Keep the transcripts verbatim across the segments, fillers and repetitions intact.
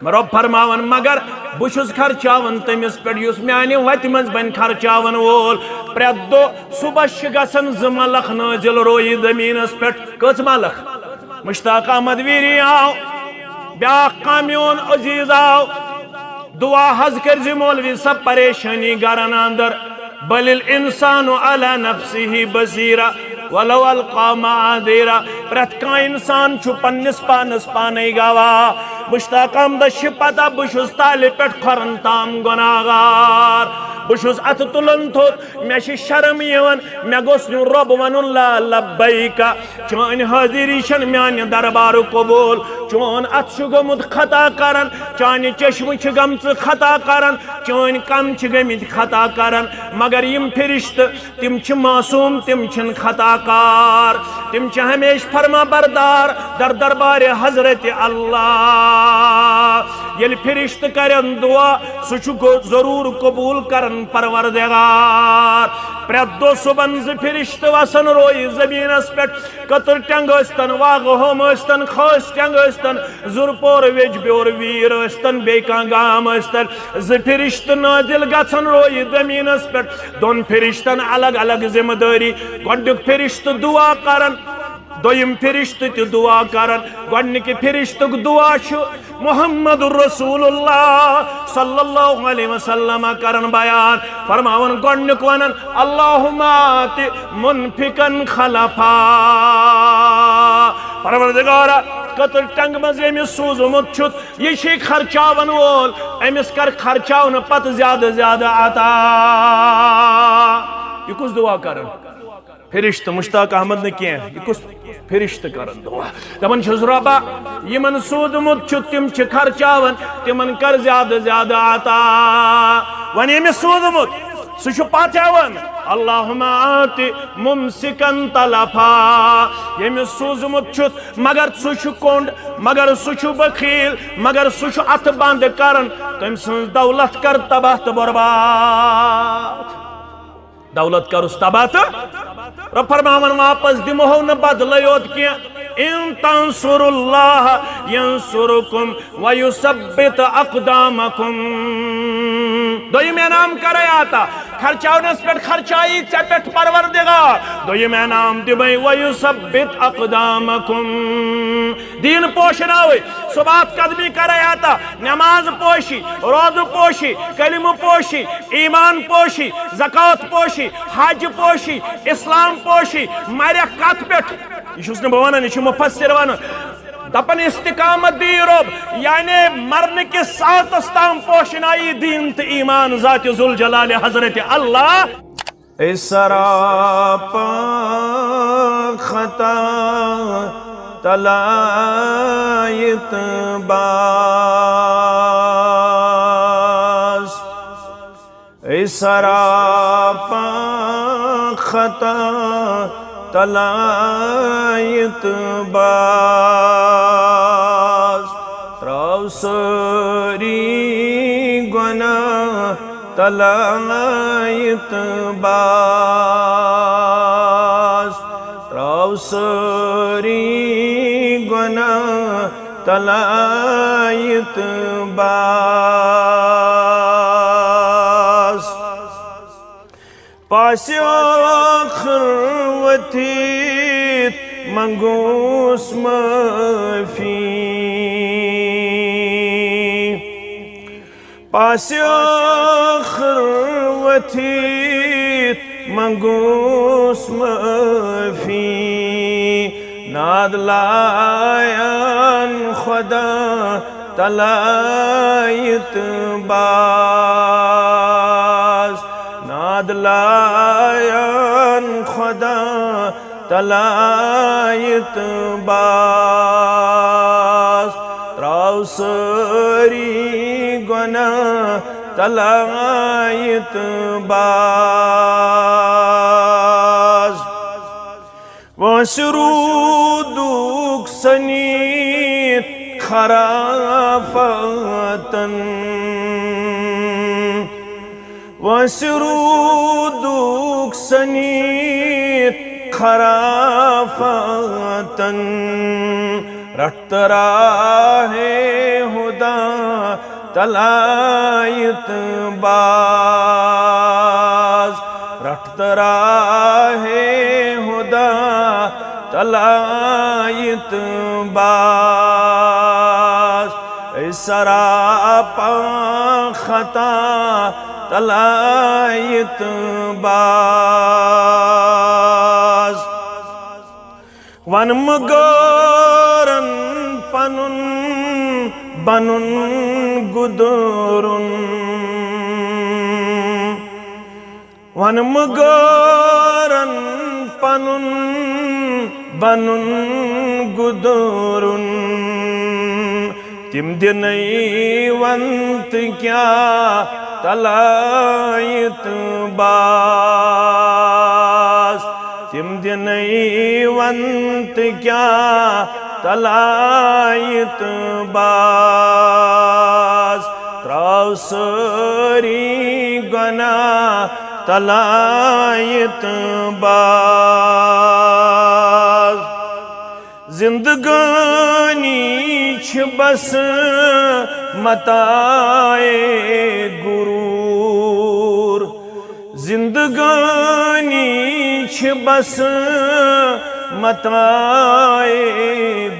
رۄب فرماوان، مگر بہٕ چھُس خرچاوان تٔمِس پٮ۪ٹھ یُس میانہِ وتہِ منٛز بنہِ خرچاوان وول۔ پرٛٮ۪تھ دۄہ صبحس چھِ گژھان زٕ ملخ نٲزِل رویہِ زٔمیٖنس پٮ۪ٹھ۔ کٔژ ملخ؟ مشتاق احمد ویری آو، بیٛاکھ کانٛہہ میون عزیز آو۔ دعا حظ کٔرۍ زِ مولوی صٲب، پریشٲنی گرن اندر۔ بل الانسان علی نفسہ بصیرہ ولو القی معاذیرہ۔ پرٛٮ۪تھ کانٛہہ انسان چھُ پننِس پانس پانے گواہ۔ مشتاق احمدس چھِ پتہ، بہٕ چھُس تالہِ پٮ۪ٹھ کھۄرن تام گۄناہگار۔ بہٕ چھُس اتھٕ تُلان تھوٚد، مےٚ چھِ شرم یِوان، مےٚ گوٚژھ نہٕ رۄب ونُن لا لبیک۔ چٲنۍ حٲضری چھَنہٕ میانہِ دربارُک قبوٗل۔ چون اَتھٕ چھُ گوٚمُت خطا کرن، چانہِ چشمہٕ چھِ گٔمژٕ خطا کرن، چٲنۍ کَن چھِ گٔمٕتۍ خطا کرن۔ مگر یِم فرشتہٕ، تِم چھِ معصوٗم، تِم چھِنہٕ خطا کار، تِم چھِ ہمیشہِ فرما بردار در دربارِ حضرت اللہ۔ ییٚلہِ فرشتہٕ کرن دعا، سُہ چھُ گو-، ضروٗر قبوٗل کرن پروردگار۔ پرٛٮ۪تھ دۄہ صُبحن زٕ فرشتہٕ وسن رویہِ زٔمیٖنس پٮ۪ٹھ۔ کٔتٕر ٹٮ۪نٛگ ٲسۍتن، واغہٕ ہوم ٲسۍتن، خٲصۍ ٹٮ۪نٛگ ٲسۍتن، زُرپور، ویجبیور، ویٖر ٲسۍتن، بیٚیہِ کانٛہہ گام ٲسۍتن، زٕ فرشتہٕ نٲزِل گژھن رویہِ زٔمیٖنس پٮ۪ٹھ۔ دۄن فرشتن الگ الگ ذمہٕ دٲری۔ گۄڈٕنیُک فرشتہٕ دعا کرن، دوٚیِم فرشتہٕ تہِ دعا کرن۔ گۄڈٕنِکہِ فرشتُک دعا چھُ محمد رسول اللہ صلی اللہ علیہ وسلم کرن بیان، فرماوان گۄڈنیُک ونان، اللہم آت منفقا خلفا۔ پروردگارا، کٔتٕر ٹنگ منٛز ییٚمِس سوٗزمُت چھُتھ، یہِ چھُے خرچاون وول، أمِس کر خرچاونہٕ پتہٕ زیادٕ زیادٕ عطا۔ یہِ کُس دعا کران؟ فرشتہٕ، مشتاق احمد نہٕ کینٛہہ، یہِ کُس؟ فرشتہٕ کرن دعا، دپان چھِس، رۄبا، یِمن سوٗزمُت چھُ، تِم چھِ خرچاوان، تِمن کر زیادٕ زیادٕ عطا۔ وۄنۍ ییٚمِس سوٗزمُت، سُہ چھُ پتھ ہٮ۪وان، اللہم آت ممسکن تلفا۔ ییٚمِس سوٗزمُت چھُتھ، مگر سُہ چھُ کونڈ، مگر سُہ چھُ بخیل، مگر سُہ چھُ اتھٕ بند کران، تٔمۍ سٕنٛز دولت کر تباہ تہٕ برباد۔ دولت کرُس تباہ تہٕ رۄب فرماوان، واپس دِمہو نہٕ بدلے یوت کینٛہہ۔ ان تنصروا اللہ ینصرکم ویثبت اقدامکم۔ دوٚیِم انعام کرے عطا، خرچاونس پٮ۪ٹھ خرچایی ژےٚ پٮ۪ٹھ پروردگار۔ دوٚیِم انعام دِمے ویثبت اقدامکم۔ دین پوشناوے، ثبات قدمی کرے عطا، نماز پوشی، روزٕ پوشی، کلمہٕ پوشی، ایمان پوشی، زکوٰۃ پوشی، حج پوشی، اسلام پوشی، مرکھ کتھ پٮ۪ٹھ؟ یہِ چھُس نہٕ بہٕ ونان، یہِ چھُ مفسر ونان۔ دپان استقامت دی رۄب، یعنی مرنہٕ کِس ساعتس تام پوشنایی دین تہٕ ایمان ذات ذوالجلال حضرت اللہ۔ اے سراپا خطا تلایت باز، اے سراپا خطا تلایت باز، تراو سٲری گۄناہ تلایت باز، تراو سٲری گۄناہ تلایت باز۔ پاسہِ ٲخٕر ؤتھِتھ منٛگوس معٲفی۔ پاسہِ ٲخٕر ؤتھِتھ منٛگوس معٲفی۔ ناد لایان خۄدا تلایت باز، ناد لایان خۄدا تلایت باز، تراو سٲری گۄناہ تلایت باز۔ وٲنٛسہِ روٗدُک سٔنِتھ خرافتن، وٲنٛسہِ روٗدُک سٔنِتھ خرافتن، رٹھ تہٕ راہے ہُد تلایت باز، رٹھ ترا ہے ہدا تلایت باز، اے سراپا خطا تلایت باز۔ ون مگارن پنن بنن گدرن، ون مگارن پنن بنن گدرن، تم دنئی ونت کیا تلایت باز، تم دنئی ونت کیا تلایت باز، تراو ساری گناہ تلایت باز۔ زندگانی چھ بس متاع غرور، زندگانی چھ بس متاع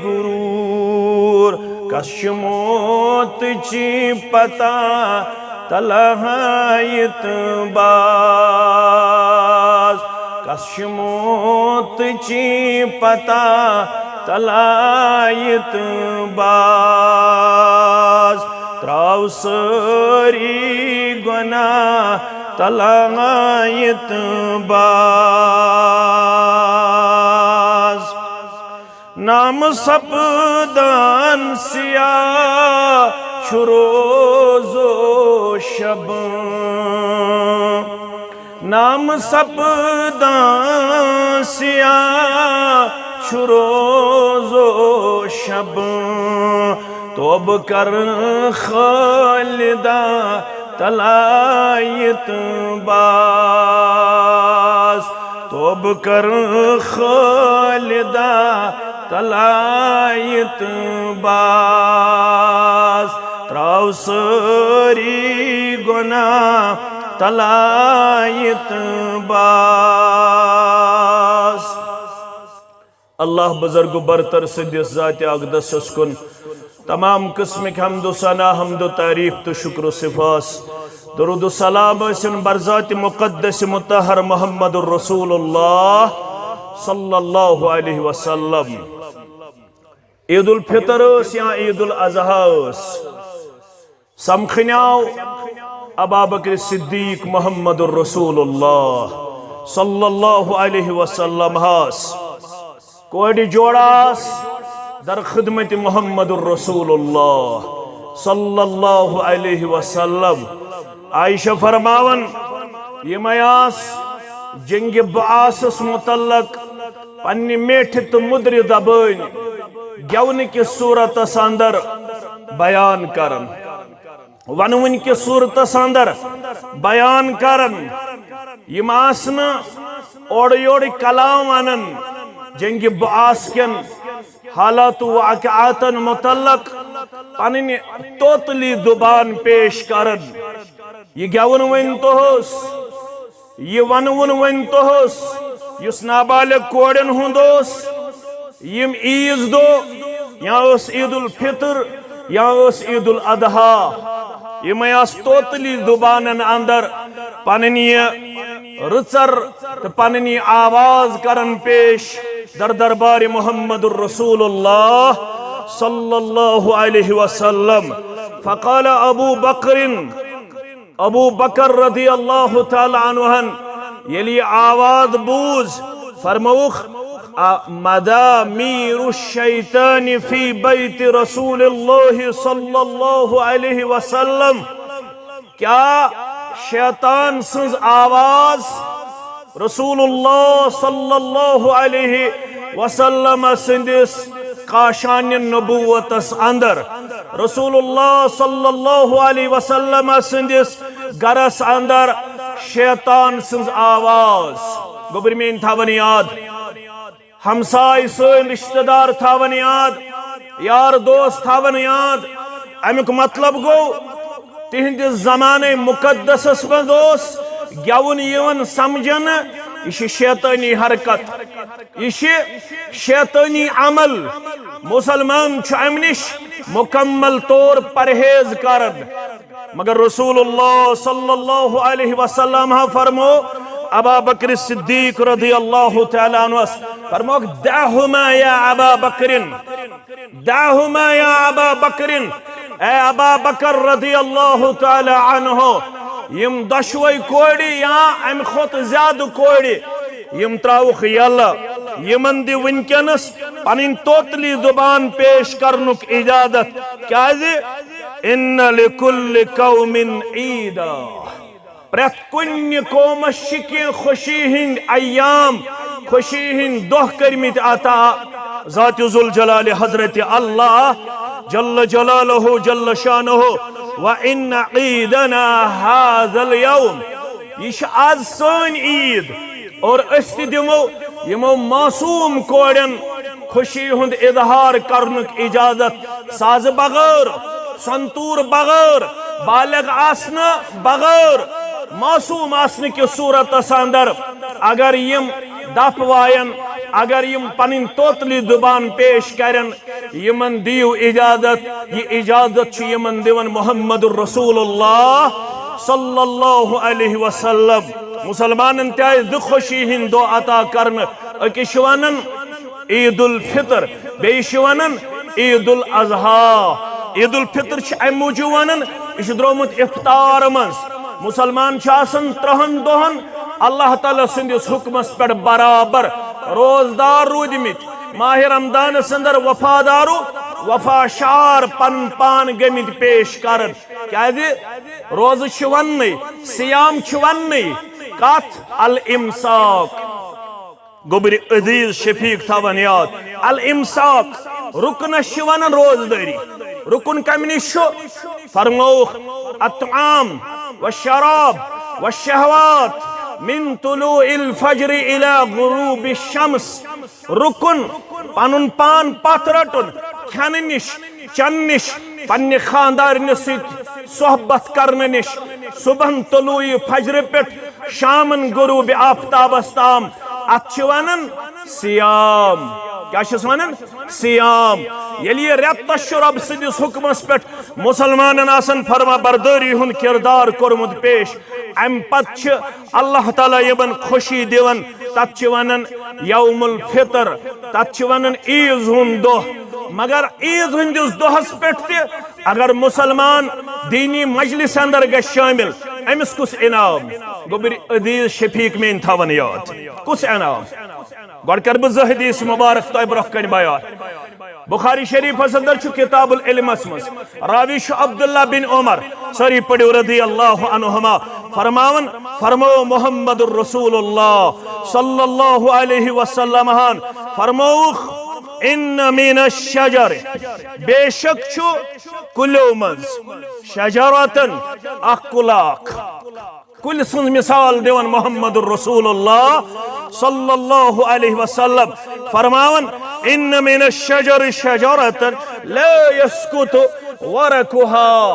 غرور، کس چھ موت چی پتہ تلایت باز، کس چھ موت چی پتہ تلایت باز، تراو ساری گناہ تلایت باز۔ نام سپدان سیاہ چھ روز و شب، نام سپدان سیاہ چھ روز و شب، توبہ کر خالدا تلایت باز، توبہ کر خالدا تلایت باز، تراو ساری گناہ تلایت باز۔ اللہ بزرگ و برتر سٕنٛدِس ذاتِ اقدسس کُن تمام قسمٕکۍ حمد و ثنا، حمد و تعریف تہٕ شکر و سپاس، درود و سلام ٲسِن بر ذاتِ مقدس مطہر محمد الرسول اللہ صلی اللہ علیہ وسلم۔ عید الفطر ٲس یا عید الاضحیٰ ٲس، سمکھنیاو ابابکر صدیق محمد الرسول اللہ صلی اللہ علیہ وسلم ہس کورِ جوڑاس در خدمت محمد الرسول اللہ صلی اللہ علیہ وسلم۔ عائشہ فرماون، یمے آس جنگِ بعثس متعلق پننہِ میٹھِ تہٕ مُدرِ زبٲنۍ گٮ۪ونہٕ کِس صورتس اندر بیان کران، ونوٕنۍ کِس صورتس اندر بیان کران۔ یم آسہٕ نہٕ اورٕ یورٕ کلام ونان جنگِ بعث کٮ۪ن حالات و واقعاتن متعلق پنٕنۍ توتلی زبان پیش کران۔ یہ گٮ۪وُن ؤنۍ توہس، یہ ونوُن ؤنۍ توہس، یُس نابالغ کورٮ۪ن ہُنٛد اوس، یم عیز دۄہ یا اوس عید الفطر یا اوس عید الاضحیٰ، یمے آس توتلی زبانن اندر پننہِ رٕژر تہٕ پننہِ آواز کران پیش در دربار محمد الرسول اللہ صلی اللہ علیہ وسلم۔ فقال ابو بکر، ابو بکر رضی اللہ تعالیٰ عنہن ییٚلہِ یہِ آواز بوٗز، فرمووُکھ، مدامیر الشیطان فی بیت رسول اللہ صلی اللہ علیہ وسلم۔ کیا شیطان سٕنٛز آواز رسول اللہ صلی اللہ علیہ وسلم سٕنٛدِس کاشانِ نبوتس اندر، رسول اللہ صلی اللہ علیہ وسلم سٕنٛدِس گرس اندر شیطان سٕنٛز آواز؟ گوٚبرۍ میٲنۍ تھاوان یاد، ہمساے سٲنۍ، رشتہٕ دار تھاوان یاد، یار دوست تھاوان یاد، امیُک مطلب گوٚو، تِہنٛدِس زمانہٕ مُقدسس منٛز اوس گٮ۪وُن یِوان سمجھنہٕ، یہِ چھِ شیطٲنی حرکت، یہِ چھِ شیطٲنی عمل۔ مسلمان چھُ امہِ نِش مکمل طور پرہیز کران۔ مگر رسول اللہ صلی اللہ علیہ وسلم ہا فرمو ابا بکر صدیق رضی اللہ تعالیٰ عنہ، فرموک، "دعہما یا ابا بکرن، دعہما یا ابا بکرن"، اے ابا بکر رضی اللہ تعالیٰ عنہ، یم دۄشوے کورِ یا امہِ کھۄتہٕ زیادٕ کورِ، یم تراوُکھ یلہٕ، یمن دِ وٕنکیٚنس پنٕنۍ توتلی زبان پیش کرنُک اجازت، کیازِ؟ "ان لکل قوم عیدا"۔ پرٛٮ۪تھ کُنہِ قومس چھِ کینٛہہ خوشی ہٕنٛدۍ ایام، خوشی ہٕنٛدۍ دۄہ کٔرمٕتۍ عطا ذات ذوالجلال حضرت اللہ جل جلالہ جل شانہ۔ "و ان عیدنا هذا الیوم"، یہِ چھِ آز سٲنۍ عید، اور أسۍ تہِ دِمو یِمو معصوم کورٮ۪ن خوشی ہُنٛد اظہار کرنُک اجازت، سازٕ بغٲر، سنتور بغٲر، بالغ آسنہٕ بغٲر، معصوم آسنہٕ کہِ صورتس اندر اگر یِم دپ وایَن، اگر یِم پنٕنۍ توتلی زبان پیش کرن، یِمن دِیِو اجازت۔ یہِ اجازت چھُ یِمن دِوان محمد رسول اللہ صلی اللہ علیہ وسلم۔ مسلمانن تہِ آیہِ زٕ خوشی ہٕنٛدۍ دۄہ عطا کرنہٕ۔ أکِس چھِ ونان عید الفطر، بیٚیہِ چھِ ونان عید الاضحیٰ۔ عید الفطر چھِ امہِ موٗجوٗب ونان، یہِ چھُ درٛامُت افطار منٛز۔ مسلمان چھِ آسان ترٛہن دۄہن اللہ تعالیٰ سٕنٛدِس حُکمس پٮ۪ٹھ برابر روزدار روٗدمٕتۍ، ماہِ رمضانس اندر وفادارو وفاشار پنُن پان گٔمٕتۍ پیش کران۔ کیازِ؟ روزٕ چھِ وننٕے، صیام چھِ وننٕے، کتھ؟ الامساک۔ گوٚبرِ عزیز شفیق تھاوان یاد، الامساک رُکنس چھِ ونان روزدٲری۔ رُکُن کمہِ نِش چھُ؟ فرمووُکھ، "الطعام والشراب والشهوات من طلوع الفجر الى غروب الشمس"۔ رُکُن، پنُن پان پتھ رٹُن، کھٮ۪نہٕ نِش، چٮ۪نہٕ نِش، پننہِ خاندارنہِ سۭتۍ صحبت کرنہٕ نِش، صبحن طلوع فجرٕ پٮ۪ٹھ شامن غروب آفتابس تام، اتھ چھِ ونان صیام۔ کیٛاہ چھِس ونان؟ صیام۔ ییٚلہِ یہِ رٮ۪تس چھُ رۄب سٕنٛدِس حُکمس پٮ۪ٹھ مسلمانن آسان فرما بردٲری ہُنٛد کردار کوٚرمُت پیش، امہِ پتہٕ چھِ اللہ تعالیٰ یِمن خوشی دِوان، تتھ چھِ ونان یوم الفطر، تتھ چھِ ونان عیٖز ہُنٛد دۄہ۔ مگر عیٖز ہٕنٛدِس دۄہس پٮ۪ٹھ تہِ اگر مسلمان دینی مجلس اندر گژھِ شٲمِل، أمِس کُس انعام؟ گوٚبرِ عزیز شفیق میٲنۍ تھاوان یاد، کُس انعام؟ گۄڈٕ کرٕ بہٕ زٕ حدیث مبارک تۄہہِ برونٛہہ کنہِ بیان۔ بخاری شریفس اندر چھُ کتاب العلمس منٛز، راوی چھُ عبداللہ بن عمر، سٲری پٔرِو رضی اللہ عنہما، فرماوان، فرمو محمد رسول اللہ صلی اللہ علیہ وسلم ہن فرمووُکھ، "ان من الشجر"، بے شک چھُ کُلیو منٛز، "شجرتن"، اکھ کُل اکھ۔ کُلۍ سٕنٛز مثال دِوان محمد رسول اللہ صلی اللہ علیہ وسلم، فرماوان، "ان من الشجر شجرة لا يسقط ورقها"۔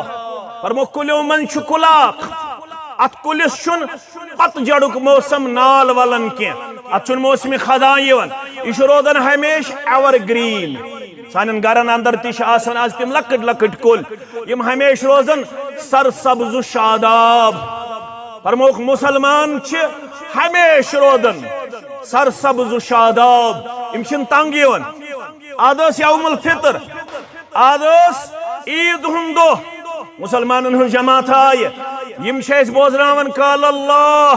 فرمو، کُلیو منٛز چھُ کُل اکھ، اتھ کُلِس چھُنہٕ پتہٕ جڑُک موسم نال ولان کینٛہہ، اتھ چھُنہٕ موسمِ خزاں یِوان، یہِ چھُ روزان ہمیشہِ ایور گرین۔ سانٮ۪ن گرن اندر تہِ چھِ آسان از تِم لۄکٕٹۍ لۄکٕٹۍ کُلۍ، یِم ہمیشہِ روزان سرسبز و شاداب۔ فرمووُکھ، مسلمان چھِ ہمیشہِ روزان سرسبز و شاداب، یِم چھِنہٕ تنگ یِوان۔ از اوس یوم الفطر، از اوس عید ہُنٛد دۄہ، مسلمانن ہٕنٛز جماعت آیہِ، یِم چھِ اَسہِ بوزناوان، قال اللہ،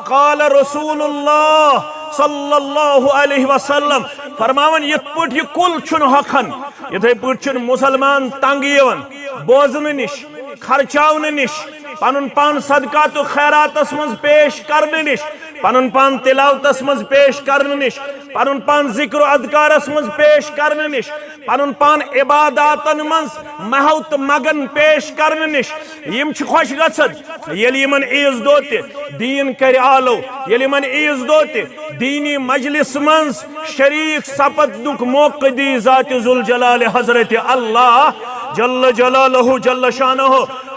قال رسول اللہ صلی اللہ علیہ وسلم، فرماوان، یِتھ پٲٹھۍ یہِ کُل چھُنہٕ ہۄکھان، یِتھے پٲٹھۍ چھُنہٕ مسلمان تنگ یِوان بوزنہٕ نِش، خرچاونہٕ نِش، پنُن پان صدقات و خیراتس منٛز پیش کرنہٕ نِش، پنُن پان تلاوتس منٛز پیش کرنہٕ نِش، پنُن پان ذکر و اذکارس منٛز پیش کرنہٕ نِش، پنُن پان عباداتن منٛز محو تہٕ مگن پیش کرنہٕ نِش۔ یِم چھِ خۄش گژھان ییٚلہِ یِمن عیٖذ دۄہ تہِ دیٖن کرِ آلو، ییٚلہِ یِمن عیٖذ دۄہ تہِ دیٖنی مجلس منٛز شریک سپدنُک موقعہٕ دی ذات ذوالجلال حضرت اللہ۔ جل جلالہ، جل شانہ۔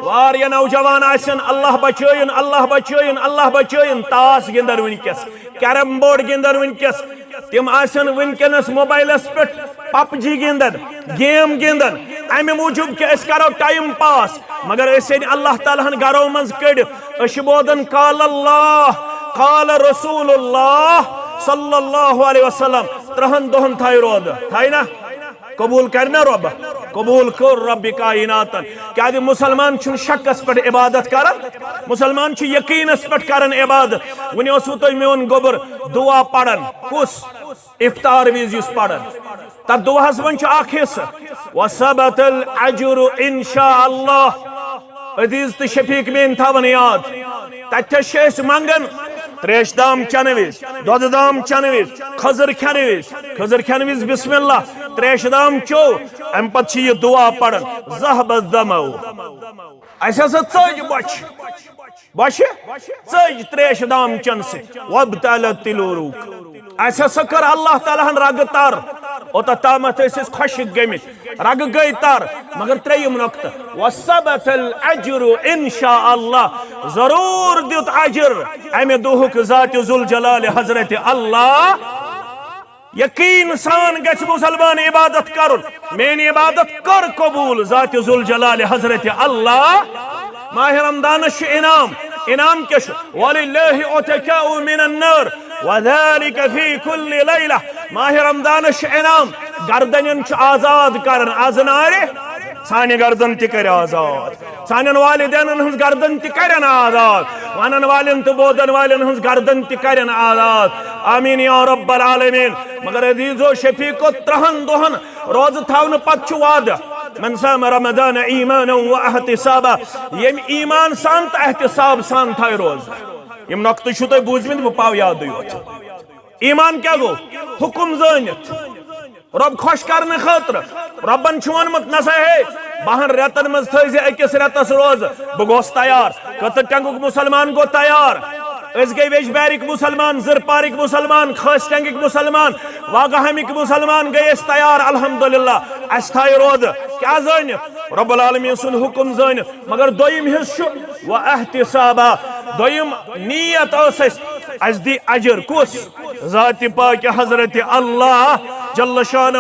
واریاہ نوجوان آسن، اللہ بچٲیِن، اللہ بچٲیِن، اللہ بچٲیِن، تاس گِنٛدن وٕنکیٚس، کیرم بورڈ گِنٛدن وٕنکیٚس۔ تِم آسن وٕنکیٚنس موبایلس پٮ۪ٹھ پب جی گِنٛدان، گیم گِنٛدان، امہِ موٗجوٗب کہِ أسۍ کرو ٹایم پاس۔ مگر أسۍ ییٚلہِ اللہ تعالیٰ ہن گرو منٛز کٔڑِتھ، أسۍ چھِ بوزان قال اللہ، قال رسول اللہ صلی اللہ علیہ وسلم، ترٛہن دۄہن تھایہِ روزٕ، تھایہِ نا؟ قبول کرِ نا رۄبہ؟ قبول کوٚر رۄبِ کائناتن۔ کیازِ مسلمان چھُنہٕ شکس پٮ۪ٹھ عبادت کران، مسلمان چھُ یقینس پٮ۪ٹھ کران عبادت۔ وۄنۍ اوسوٕ تۄہہِ میون گوٚبُر دعا پران، کُس؟ افطار وِزِ یُس پران، تتھ دعاہس منٛز چھُ اکھ حصہٕ، وثبت الاجر ان شاء اللہ۔ عزیز تہٕ شفیق میٲنۍ تھاون یاد، تتہِ چھِ أسۍ منگان تریش دام چنہٕ وِزِ، دۄدٕ دام چنہٕ وِزِ، خٔزٕر کھٮ۪نہٕ وِزِ، خٔزٕر کھٮ۪نہٕ وِزِ بسم اللہ، تریش دام چیو، امہِ پتہٕ چھِ یہِ دعا پران، ذہب الظمأ۔ اسہِ ہسا ژٔج بۄچھِ، بۄچھِ ژٔج تریش دام چنہٕ سۭتۍ، وابتلت العروق۔ اسہِ ہسا کٔر اللہ تعالیٰ ہن رگہٕ تر، اوٚتتھ تامتھ ٲسۍ أسۍ خۄشٕکۍ گٔمٕتۍ، رگہٕ گٔے تر، مگر ترٛیٚیِم نۄقطہٕ، وثبت الاجر ان شاء اللہ، ضروٗر دیُت اجر امہِ دۄہُک ذات ذوالجلال حضرت اللہ۔ یقین سان گژھِ مسلمان عبادت کرُن، میٲنۍ عبادت کٔر قبول ذات ذوالجلال حضرت اللہ۔ ماہ رمضانس چھُ انعام، انعام کیٛاہ چھُ؟ وللہ عتقاء من النار وذلك في كل ليلة۔ ماہ رمضانس چھُ انعام، گردنن چھُ آزاد کران از نارِ، سانہِ گردن تہِ کرِ آزاد۔ سانٮ۪ن والدینن ہٕنٛز گردن تہِ کرن آزاد، ونن والٮ۪ن تہٕ بوزن والٮ۪ن ہٕنٛز گردن تہِ کرن آزاد۔ آمین یا رب العالمین۔ مگر عزیزو، شفیقو، ترٛہن دۄہن روزٕ تھاونہٕ پتہٕ چھُ وعدٕ، من صام رمضان ایمانا و احتسابا، ییٚمۍ ایمان سان تہٕ احتساب سان تھایہِ روزٕ۔ یِم نۄقطہٕ چھِو تۄہہِ بوٗزمٕتۍ، بہٕ پاو یادٕے یوت۔ ایمان کیٛاہ گوٚو؟ حُکُم زٲنِتھ، رۄب خۄش کرنہٕ خٲطرٕ۔ رۄبن چھُ ووٚنمُت، نسا ہے، بَہَن رٮ۪تن منٛز تھٲوزِ أکِس رٮ۪تس روزٕ، بہٕ گوس تیار۔ کٔژٕ ٹنگُک مسلمان گوٚو تیار؟ أسۍ گٔے ویجبیارٕکۍ مسلمان، زِرپارٕکۍ مسلمان، خٲصۍ ٹنگٕکۍ مسلمان، واگہامٕکۍ مسلمان گٔے أسۍ تیار، الحمدللہ۔ اسہِ تھایہِ روزٕ۔ کیٛاہ زٲنِتھ؟ رب العالمین سُنٛد حُکُم زٲنِتھ۔ مگر دوٚیِم حصہٕ چھُ و احتسابا، دوٚیِم نیت ٲس اَسہِ، اَسہِ دی اجر۔ کُس؟ ذاتِ پاکہِ حضرت اللہ جل شانہ۔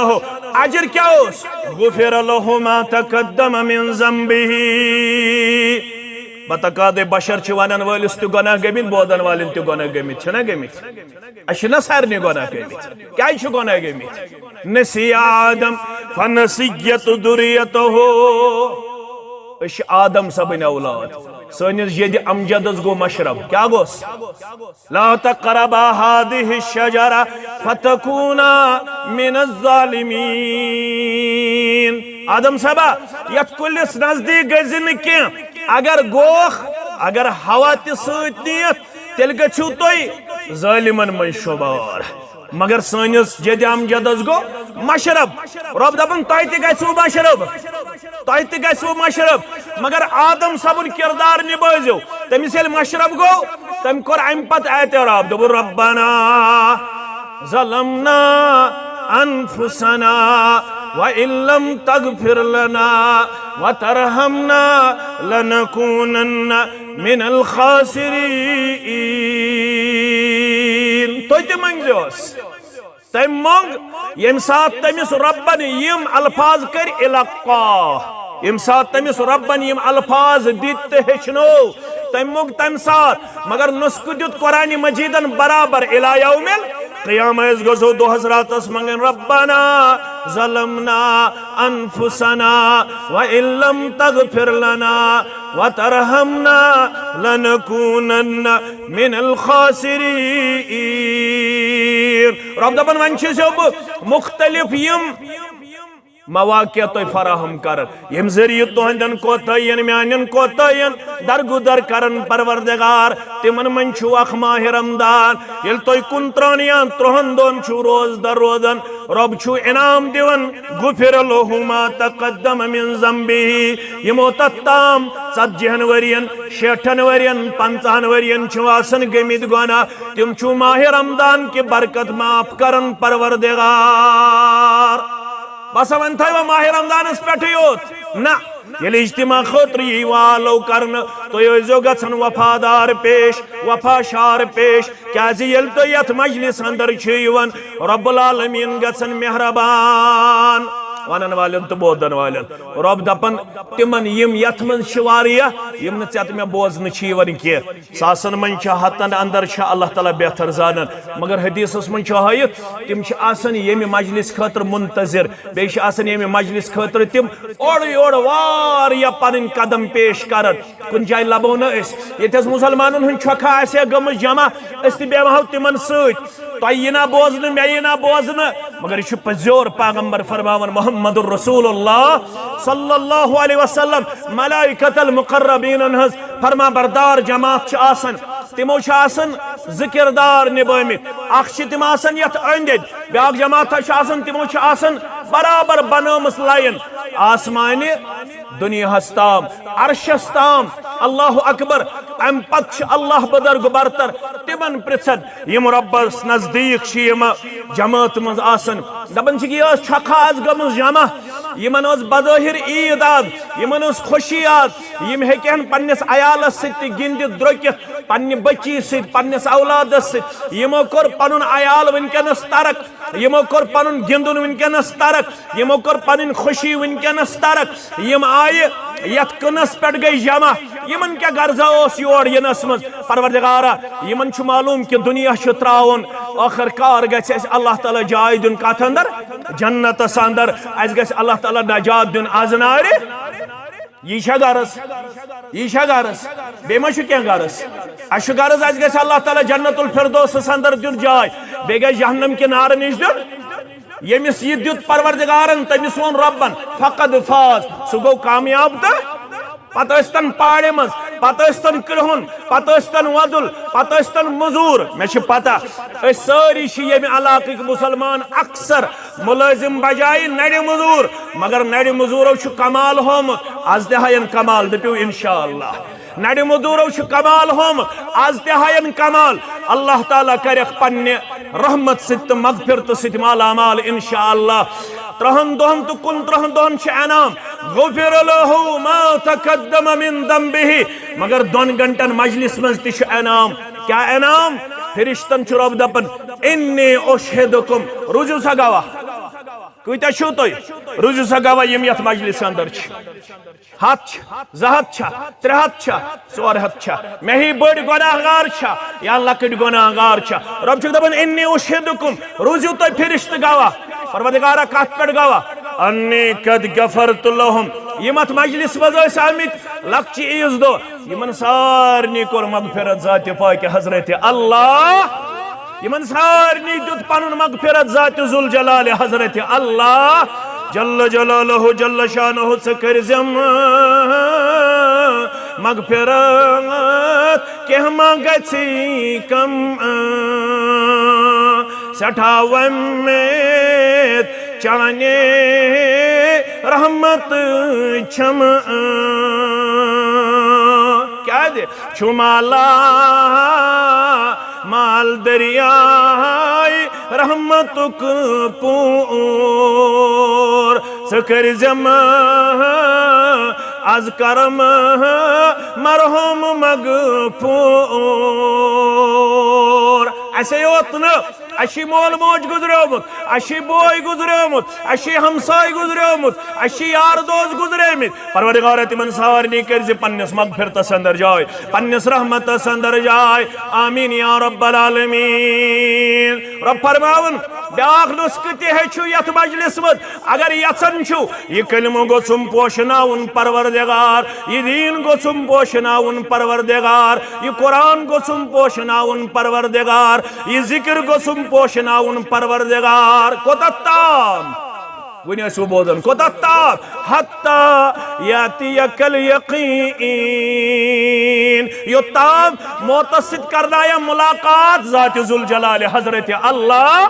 اجر کیٛاہ اوس؟ غفر لہ ما تقدم من ذنبہ۔ بتقاضِ بشر چھِ ونن وٲلِس تہِ گۄناہ گٔمٕتۍ، بوزن والٮ۪ن تہِ گۄناہ گٔمٕتۍ، چھِنہ گٔمٕتۍ؟ اَسہِ چھِنہ سارنٕے گۄناہ گٔمٕتۍ؟ کیٛازِ چھِ گۄناہ گٔمٕتۍ؟ نسی آدم فنسیت ذریتہ۔ أسۍ چھِ آدم صٲبٕنۍ اولاد۔ سٲنِس جدِ امجدس گوٚو مشرب۔ کیٛاہ گوٚس؟ لا تقربا هذه الشجرة فتكونا من الظالمين۔ آدم صٲبا، یتھ کُلِس نزدیٖک گٔژھۍ نہٕ کینٛہہ۔ اگر گوکھ، اگر ہوا تہِ سۭتۍ نِیَتھ، تیٚلہِ گٔژھِو تُہۍ ظٲلمن منٛز شُمار۔ مگر سٲنِس جدِ امجدس گوٚو مشرب۔ رۄب دپان، تۄہہِ تہِ گژھِوٕ مشرب، تۄہہِ تہِ گژھِوٕ مشرب۔ مگر آدم صٲبُن کردار نبٲوزیو۔ تٔمِس ییٚلہِ مشرب گوٚو، تٔمۍ کوٚر امہِ پتہٕ اعتراف، دوٚپُن، ربنا ظلمنا انفسنا وان لم تغفر لنا وترحمنا لنكونن من الخاسرين۔ تُہۍ تہِ مٔنٛگزیوس۔ تٔمۍ مۄنگ، ییٚمہِ ساتہٕ تٔمِس رۄبن یِم الفاظ کٔرۍ القا، ییٚمہِ ساتہٕ تٔمِس رۄبن یِم الفاظ دِتۍ تہٕ ہیٚچھنو، تٔمۍ مۄنگ تَمہِ ساتہٕ، مگر نُسخہٕ دیُت قرآن مجیدن برابر الی یوم القیامہ۔ أسۍ گژھو دۄہس راتس منٛگن، ربنا ظلمنا انفسنا وان لم تغفر لنا وترحمنا لنكونن من الخاسرين۔ رب دپان، وۄنۍ چھُسو بہٕ مختلف یِم مواقع تۄہہِ فراہم کران، ییٚمہِ ذٔریعہٕ تُہنٛدٮ۪ن کوتاہین، میانٮ۪ن کوتاہین درگُزر کرن پروردگار۔ تِمن منٛز چھُ اکھ ماہ رمضان۔ ییٚلہِ تُہۍ کُنترٛہن یا ترٛہن دۄہن چھِو روزدر روزان، رۄب چھُ انعام دِوان، غفر لہ ما تقدم من ذنبہ۔ یِمو تتھ تام ژتجی ہن ؤرین، شیٹھن ؤرین، پنژاہن ؤرین چھِ آسان گٔمٕتۍ گۄناہ، تِم چھُ ماہ رمضان کہِ برکت معاف کران پروردگار۔ بس وۄنۍ تھٲیوا ماہِ رمضانس پٮ۪ٹھٕے یوت؟ نہ، ییٚلہِ اجتماع خٲطرٕ یی والو کرنہٕ، تُہۍ ٲسۍزیو گژھان وفادار پیش، وفا شار پیش، کیازِ ییٚلہِ تُہۍ یتھ مجلس اندر چھِو یِوان، رب العالمین گژھان مہربان۔ ونن والٮ۪ن تہٕ بوزن والٮ۪ن، رب دپان تِمن یِم یتھ منٛز چھِ واریاہ، یِم نہٕ ژےٚ تہٕ مےٚ بوزنہٕ چھِ یِوان کینٛہہ۔ ساسن منٛز چھِ، ہتن اندر چھِ، اللہ تعالیٰ بہتر زانان۔ مگر حدیثس منٛز چھُ ہٲیِتھ، تِم چھِ آسان ییٚمہِ مجلس خٲطرٕ منتظر، بیٚیہِ چھِ آسان ییٚمہِ مجلس خٲطرٕ تِم اورٕ یورٕ واریاہ پنٕنۍ قدم پیش کران۔ کُنہِ جایہِ لبو نہٕ أسۍ، ییٚتہِ حظ مسلمانن ہُنٛد چھۄکھا آسہِ ہا گٔمٕژ جمع، أسۍ تہِ بیٚہمہو تِمن سۭتۍ۔ تۄہہِ یہِ نہ بوزنہٕ، مےٚ یہِ نہ بوزنہٕ، مگر یہِ چھُ پزیور پیغمبر فرماوان، محمد رسول اللہ صلی اللہ علیہ وسلم، ملائکت المقربینن ہٕنٛز فرما بردار جماعت چھِ آسان۔ تِمو چھِ آسان زٕ کردار نبٲومٕتۍ۔ اکھ چھِ تِم آسان یتھ أنٛدۍ أنٛدۍ، بیاکھ جماعت چھِ آسان، تِمو چھِ آسان برابر بنٲومٕژ لائن آسمانہِ دُنیاہس تام، عرشس تام۔ اللہ اکبر۔ امہِ پتہٕ چھِ اللہ بزرگ برتر تِمن پرژھان، یِم رۄبس نزدیٖک چھِ یِم جماعت منٛز آسان۔ دپان چھِکھ، یہِ ٲس چھۄکھا آز گٔمٕژ جمع، یِمن ٲس بظٲہر عیٖد آز، یِمن ٲس خوشی آز، یِم ہیٚکہِ ہن پننِس عیالس سۭتۍ تہِ گِنٛدِتھ درٛوٚکِتھ، پننہِ بچی سۭتۍ، پننِس اولادس سۭتۍ۔ یِمو کوٚر پنُن عیال وٕنکیٚنس ترک، یِمو کوٚر پنُن گِنٛدُن وٕنکیٚنس ترک، یِمو کوٚر پنٕنۍ خوشی وٕنکیٚنس ترک۔ یِم آیہِ یتھ کٕنس پٮ۪ٹھ گٔے جمع۔ یِمن کیٛاہ غرضہ اوس یور یِنس منٛز؟ پروردگارا، یِمن چھُ معلوم کہِ دُنیا چھُ ترٛاوُن، ٲخر کار گژھِ اَسہِ اللہ تعالیٰ جاے دیُن کتھ اندر؟ جنتس اندر۔ اَسہِ گژھِ اللہ تعالیٰ نجات دیُن از نارِ۔ یی چھا غرض؟ یی چھا غرض؟ بیٚیہِ ما چھُ کینٛہہ غرض؟ اَسہِ چھُ غرض، اَسہِ گژھِ اللہ تعالیٰ جنت الفردوسس اندر دیُن جاے، بیٚیہِ گژھِ جہنم کہِ نارٕ نِش دیُن۔ ییٚمِس یہِ دیُت پروردگارن، تٔمِس ووٚن رۄبن، فقد فاز، سُہ گوٚو کامیاب۔ تہٕ پتہٕ ٲسۍتن پاڑِ منٛز، پتہٕ ٲسۍتن کرٛہُن، پتہٕ ٲسۍتن وۄزُل، پتہٕ ٲسۍتن مٔزوٗر۔ مےٚ چھِ پتہ، أسۍ سٲری چھِ ییٚمہِ علاقٕکۍ مسلمان، اکثر مُلٲزِم بجایہِ نرِ مٔزوٗر، مگر نرِ مٔزوٗرو چھُ کمال ہومُت۔ از تہِ ہاین کمال، دٔپِو انشاءاللہ۔ نرِ مٔزوٗرو چھُ کمال ہومُت، از تہِ ہاین کمال۔ اللہ تعالیٰ کرٮ۪کھ پننہِ رحمت سۭتۍ تہٕ مغفرتہٕ سۭتۍ مالا مال انشاءاللہ۔ ترٛہن دۄہن تہٕ کُنترٛہن دۄہن چھُ انعام، غفر له ما تقدم من ذنبه۔ مگر دۄن گھنٹن مجلس منٛز تہِ چھُ انعام۔ کیٛاہ انعام؟ فرشتن چھُ رۄب دپان، انی اشہدکم، روٗزِو سا گواہ۔ کۭتیاہ چھِو تُہۍ؟ روٗزِو سا گواہ یِم یتھ مجلس اندر چھِ۔ ہتھ چھا، زٕ ہتھ چھا، ترٛےٚ ہتھ چھا، ژور ہتھ چھا، مےٚ ہی بٔڑۍ گۄناہ گار چھا یا لۄکٕٹۍ گۄناہ گار چھا؟ رۄب چھُکھ دپان، انی اشہدکم، روٗزِو تُہۍ فرشتہٕ گواہ۔ پروردگارا، کتھ پٮ۪ٹھ گواہ؟ انی قد غفرت لہم۔ یِم اتھ مجلس منٛز ٲسۍ آمٕتۍ لۄکچہِ عیٖذ دۄہ، یِمن سارنٕے کوٚر مغفرت ذاتِ پاکہِ حضرت اللہ۔ یِمن سارنٕے دیُت پنُن مغفرت ذاتِ ذوالجلالِ حضرت اللہ جل جلالہ جل شانہ۔ ژٕ کٔرزٮ۪م مغفرت، کینٛہہ ما گژھی کم؟ سٮ۪ٹھاہ وۄمید چانہِ رحمت چھم۔ کیٛازِ؟ چھُ مالا مال دریاے رحمتُک پوٗر۔ ژٕ کٔرزٮ۪م از کرم مرحوم مغفوٗر۔ اسے یوت نہٕ، اَسہِ چھُ مول موج گُزریومُت، اَسہِ چھُ بوے گُزریومُت، اَسہِ چھُ ہمساے گُزریومُت، اَسہِ چھِ یار دوس گُزریمٕتۍ۔ پروردگارا، تِمن سارنٕے کٔرزِ پننِس مغفرتس اندر جاے، پننِس رحمتس اندر جاے۔ آمین یا رب العالمین۔ رب فرماوُن، بیاکھ نسخہٕ تہِ ہیٚچھِو یتھ مجلس منٛز۔ اگر یژھان چھِو، یہِ کلمہٕ گوٚژھُم پوشناوُن پروردگار، یہِ دین گوٚژھُم پوشناوُن پروردگار، یہِ قرآن گوٚژھُم پوشناوُن پروردگار، یہِ ذکر گوٚژھُم پوشناوُن پروردگار۔ کوٚتتھ تام؟ وۄنۍ ٲسِو بوزان، کوٚتتھ تام؟ حتی یاتیک الیقین۔ یوٚتام موتس سۭتۍ کرنایا ملاقات ذات ذوالجلال حضرت اللہ۔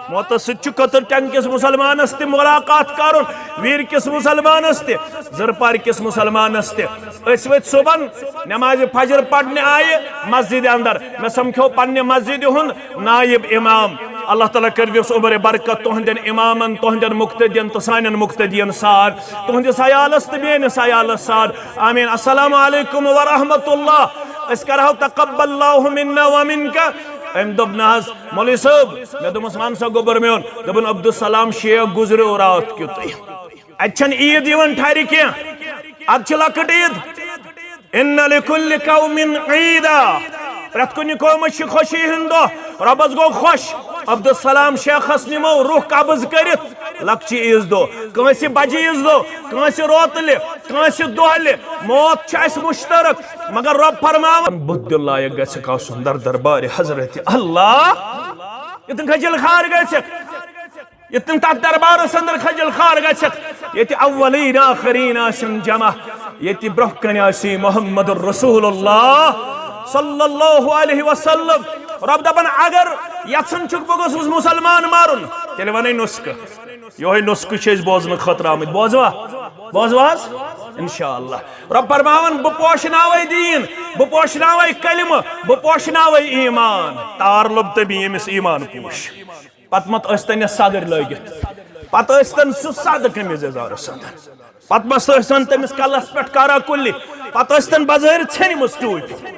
موتس سۭتۍ چھُ کٔتٕر ٹنگ کِس مسلمانس تہِ ملاقات کرُن، ویر کِس مسلمانس تہِ، زرپار کِس مسلمانس تہِ۔ أسۍ ؤتھۍ صبحن نمازِ فجر پرنہِ آیہِ مسجد اندر، مےٚ سمکھیو پننہِ مسجدِ ہُنٛد نائب امام۔ اللہ تعالیٰ کٔرۍوِس عمر برکت تُہنٛدٮ۪ن امامن، تُہنٛدٮ۪ن مقتدین تہٕ سانٮ۪ن مقتدین سان، تُہنٛدِس عیالس تہٕ میٲنِس عیالس سان۔ آمین۔ السلام علیکم ورحمۃ اللہ۔ أسۍ کرہو تقبل اللہ منا ومنک۔ أمۍ دوٚپ، نہ حظ مولوی صٲب، مےٚ دوٚپمَس، وَن سا گوٚبُر میون۔ دوٚپُن، عبدالسلام شیخ گُزریو راتھ کیُتٕے۔ اَتہِ چھَنہٕ عیٖد یِوان ٹھرِ کینٛہہ، اَتہِ چھِ لۄکٕٹ عیٖد۔ ان لکل قوم عیدا۔ پرٛٮ۪تھ کُنہِ قومس چھِ خوشی ہُنٛد دۄہ۔ رۄبس گوٚو خۄش۔ عبدالسلام شیخس نِمو روح قبض کٔرِتھ لۄکچہِ عیٖذ دۄہ، کٲنٛسہِ بجہِ عیٖذ دۄہ، کٲنٛسہِ روتلہِ، کٲنٛسہِ دۄہلہِ۔ موت چھُ اَسہِ مُشترک، مگر رۄب فرماوان، بُتھ دِل لایق گژھِ آسُن در دربارِ حضرت اللہ۔ یُتھ نہٕ کھجل خار گژھِ۔ ییٚتہِ نہٕ تتھ دربارس اندر کھجل خار گژھکھ، ییٚتہِ اولین آخرین آسن جمع، ییٚتہِ برونٛہہ کنہِ آسی محمد رسول اللہ صلی اللہ علیہ وسلم۔ رۄب دپان، اگر یژھان چھُکھ بہٕ گوٚژھُس مسلمان مرُن، تیٚلہِ ونے نسخہٕ۔ یہوے نسخہٕ چھِ أسۍ بوزنہٕ خٲطرٕ آمٕتۍ۔ بوزوا؟ بوزوا حظ؟ انشاءاللہ۔ رۄب فرماوان، بہٕ پوشناوے دیٖن، بہٕ پوشناوے کلمہٕ، بہٕ پوشناوے ایمان۔ تار لوٚب تٔمی ییٚمِس ایمان پوش۔ پتہٕ مت ٲسۍ تن یہِ صدٕرۍ لٲگِتھ، پتہٕ ٲسۍ تن سُہ سادٕ قمیٖض یزار اوس آسان۔ پتہٕ مس ٲسۍ تن تٔمِس کلس پٮ۪ٹھ کارا کُلہِ، پتہٕ ٲسۍ تن بظٲہر ژھیٚنمٕژ ٹوٗپۍ۔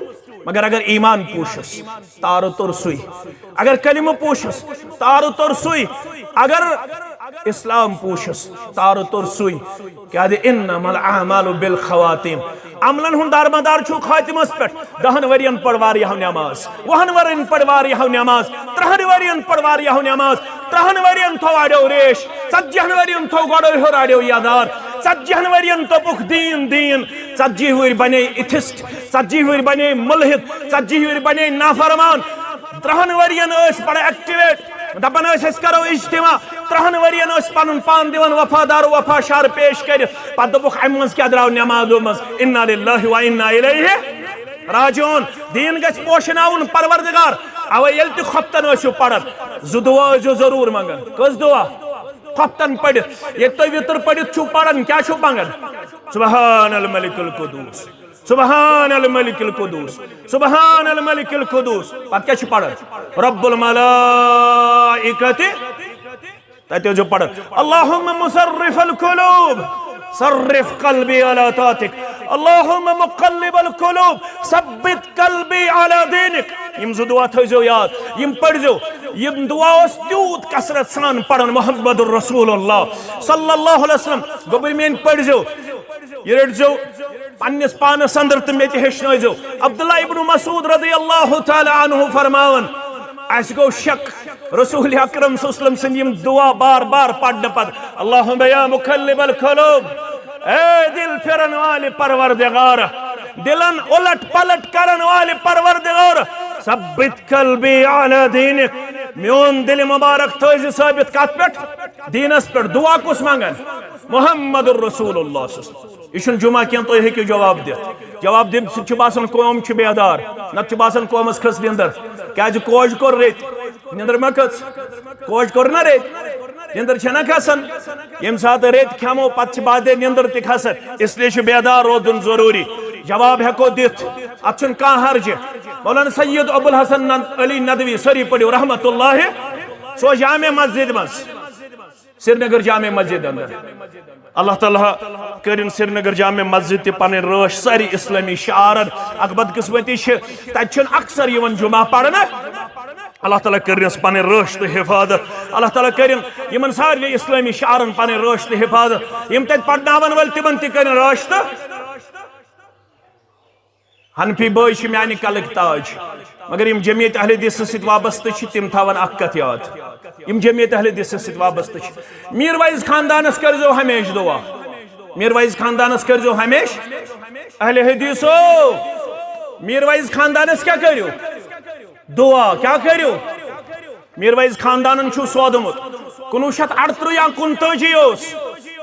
مگر اگر ایمان پوٗشُس، تارٕ توٚر سُے۔ اگر کلمہٕ پوٗشُس، تارٕ توٚر سُے۔ اگر اسلام پوٗشُس، تارٕ توٚر سُے۔ کیازِ انما الاعمال بالخواتیم۔ عملن ہُنٛد دارمدار چھُ خاتمس پٮ۪ٹھ۔ دہن ؤرین پٔر واریاہو نماز، وُہن ؤرین پٔر واریاہو نماز، ترہن ؤرین پٔر واریاہو نماز، ترہن ؤرین تھوو اڑیو ریش، ژتجی ہن ؤرین تھوو گۄڈو ہیوٚر اڑیو یدار، ژتجی ہن ؤرین دوٚپُکھ دیٖن دیٖن، ژتجی وُہٕرۍ بنے ایتھسٹ، ژتجی وُہٕرۍ بنے مُلحد، ژتجی وُہٕرۍ بنے نافرمان، ترہن ؤرین ٲسۍ بڑٕ ایکٹیویٹ، دپان ٲسۍ أسۍ کرو اجتماع، ترہن ؤرین ٲسۍ پنُن پان دِوان وفادار و وفا شعر پیش کٔرِتھ۔ پتہٕ دوٚپُکھ، امہِ منٛز کیٛاہ درٛاو نمازو منٛز؟ انا للہ و انا الیہ راجعون۔ دیٖن گژھِ پوشناوُن پروردگار۔ اوے ییٚلہِ تہِ خۄفتن ٲسِو پران، زٕ دعا ٲسۍزیو ضروٗر منٛگان۔ کٔژ دعا؟ خۄفتن پٔرِتھ۔ ییٚلہِ تُہۍ وِتر پٔرِتھ چھِو پران، کیٛاہ چھِو منٛگان؟ سبحان الملک القدوس، سبحان الملک القدوس، سبحان الملک القدوس۔ پتہٕ کیٛاہ چھِ پران؟ رب الملائکہ۔ تتہِ ٲسۍزیو پران، اللہم مصرف القلوب، صرف قلبی علی طاعتک، اللہم مقلب القلوب، ثبت قلبی علی دینک۔ یِم زٕ دعا تھٲیزیو یاد، یِم پٔرزیو۔ یِم دعا اوس تیوٗت کثرت سان پران محمد رسول اللہ صلی اللہ علیہ وسلم۔ گوٚبُر میٲنۍ پٔرزیو، یہِ رٔٹزیو پننِس پانس اندر تہٕ مےٚ تہِ ہیٚچھنٲیزیو۔ عبداللہ ابن مسعود رضی اللہ تعالیٰ عنہ فرماوان، اسہِ گوٚو شک، رسول اکرم صلی اللہ علیہ وسلم سٕنٛدۍ یِم دعا بار بار پرنہٕ پتہٕ، اللہم یا مقلب القلوب، اے دل پھرن والہِ پروردگار، دلن الٹ پلٹ کرن والہِ پروردگار، ثبت قلبی علی دینک، میون دل مبارک تھٲیزِ ثٲبت کتھ پٮ۪ٹھ؟ دیٖنس پٮ۪ٹھ۔ دعا کُس منٛگان؟ محمد رسول اللہ صلی اللہ علیہ وسلم۔ یہِ چھُنہٕ جمعہ کینٛہہ، تُہۍ ہیٚکِو جواب دِتھ۔ جواب دِنہٕ سۭتۍ چھُ باسان قوم چھُ بیدار، نتہٕ چھُ باسان قومس کھٔژ نِندٕر۔ کیازِ کوج کوٚر رٔتۍ، نِندٕر ما کھٔژ؟ کوج کوٚر نا رٔتۍ، نِندٕر چھےٚ نا کھسان؟ ییٚمہِ ساتہٕ رٔتۍ کھٮ۪مو، پتہٕ چھِ بعدے نِندٕر تہِ کھسان۔ اس لیے چھُ بیدار روزُن ضروٗری۔ جواب ہٮ۪کو دِتھ، اتھ چھُنہٕ کانٛہہ حرجہِ۔ مولانا سید ابوالحسن ند-، علی ندوی، سٲری پٔرِو رحمت اللہ، سُہ اوس جامع مسجد منٛز۔ سرینگر جامع مسجد اندر۔ اللہ تعالیٰ کٔرِن سرینگر جامع مسجد تہِ پنٕنۍ رٲچھ ساری اسلامی شعارن۔ اکھ بدقسمتی چھِ، تتہِ چھِنہٕ اکثر یِوان جمعہ پرنہٕ۔ اللہ تعالیٰ کٔرِنس پنٕنۍ رٲچھ تہٕ حفاظت۔ اللہ تعالیٰ کٔرِن یِمن سارنٕے اسلامی شعارن پنٕنۍ رٲچھ تہٕ حفاظت۔ یِم تتہِ پرناون وٲلۍ، تِمن تہِ کٔرِن رٲچھ تہٕ حنفی بٲے چھِ میانہِ کلٕکۍ تاج، مگر یِم جمعیت اہل حدیثس سۭتۍ وابستہٕ چھِ، تِم تھاون اکھ کتھ یاد۔ یِم جمعیت اہل حدیثس سۭتۍ وابستہٕ چھِ، میٖر ویز خاندانس کٔرۍزیو ہمیشہِ دعا۔ میٖر ویز خاندانس کٔرۍزیو ہمیشہِ، اہل حدیثو، میٖر ویز خاندانس کیٛاہ کٔرِو؟ دعا۔ کیٛاہ کٔرِو؟ میٖر ویز خاندانن چھُ سودمُت۔ کُنوُہ شیٚتھ اَرترٕہ یا کُنتٲجی اوس،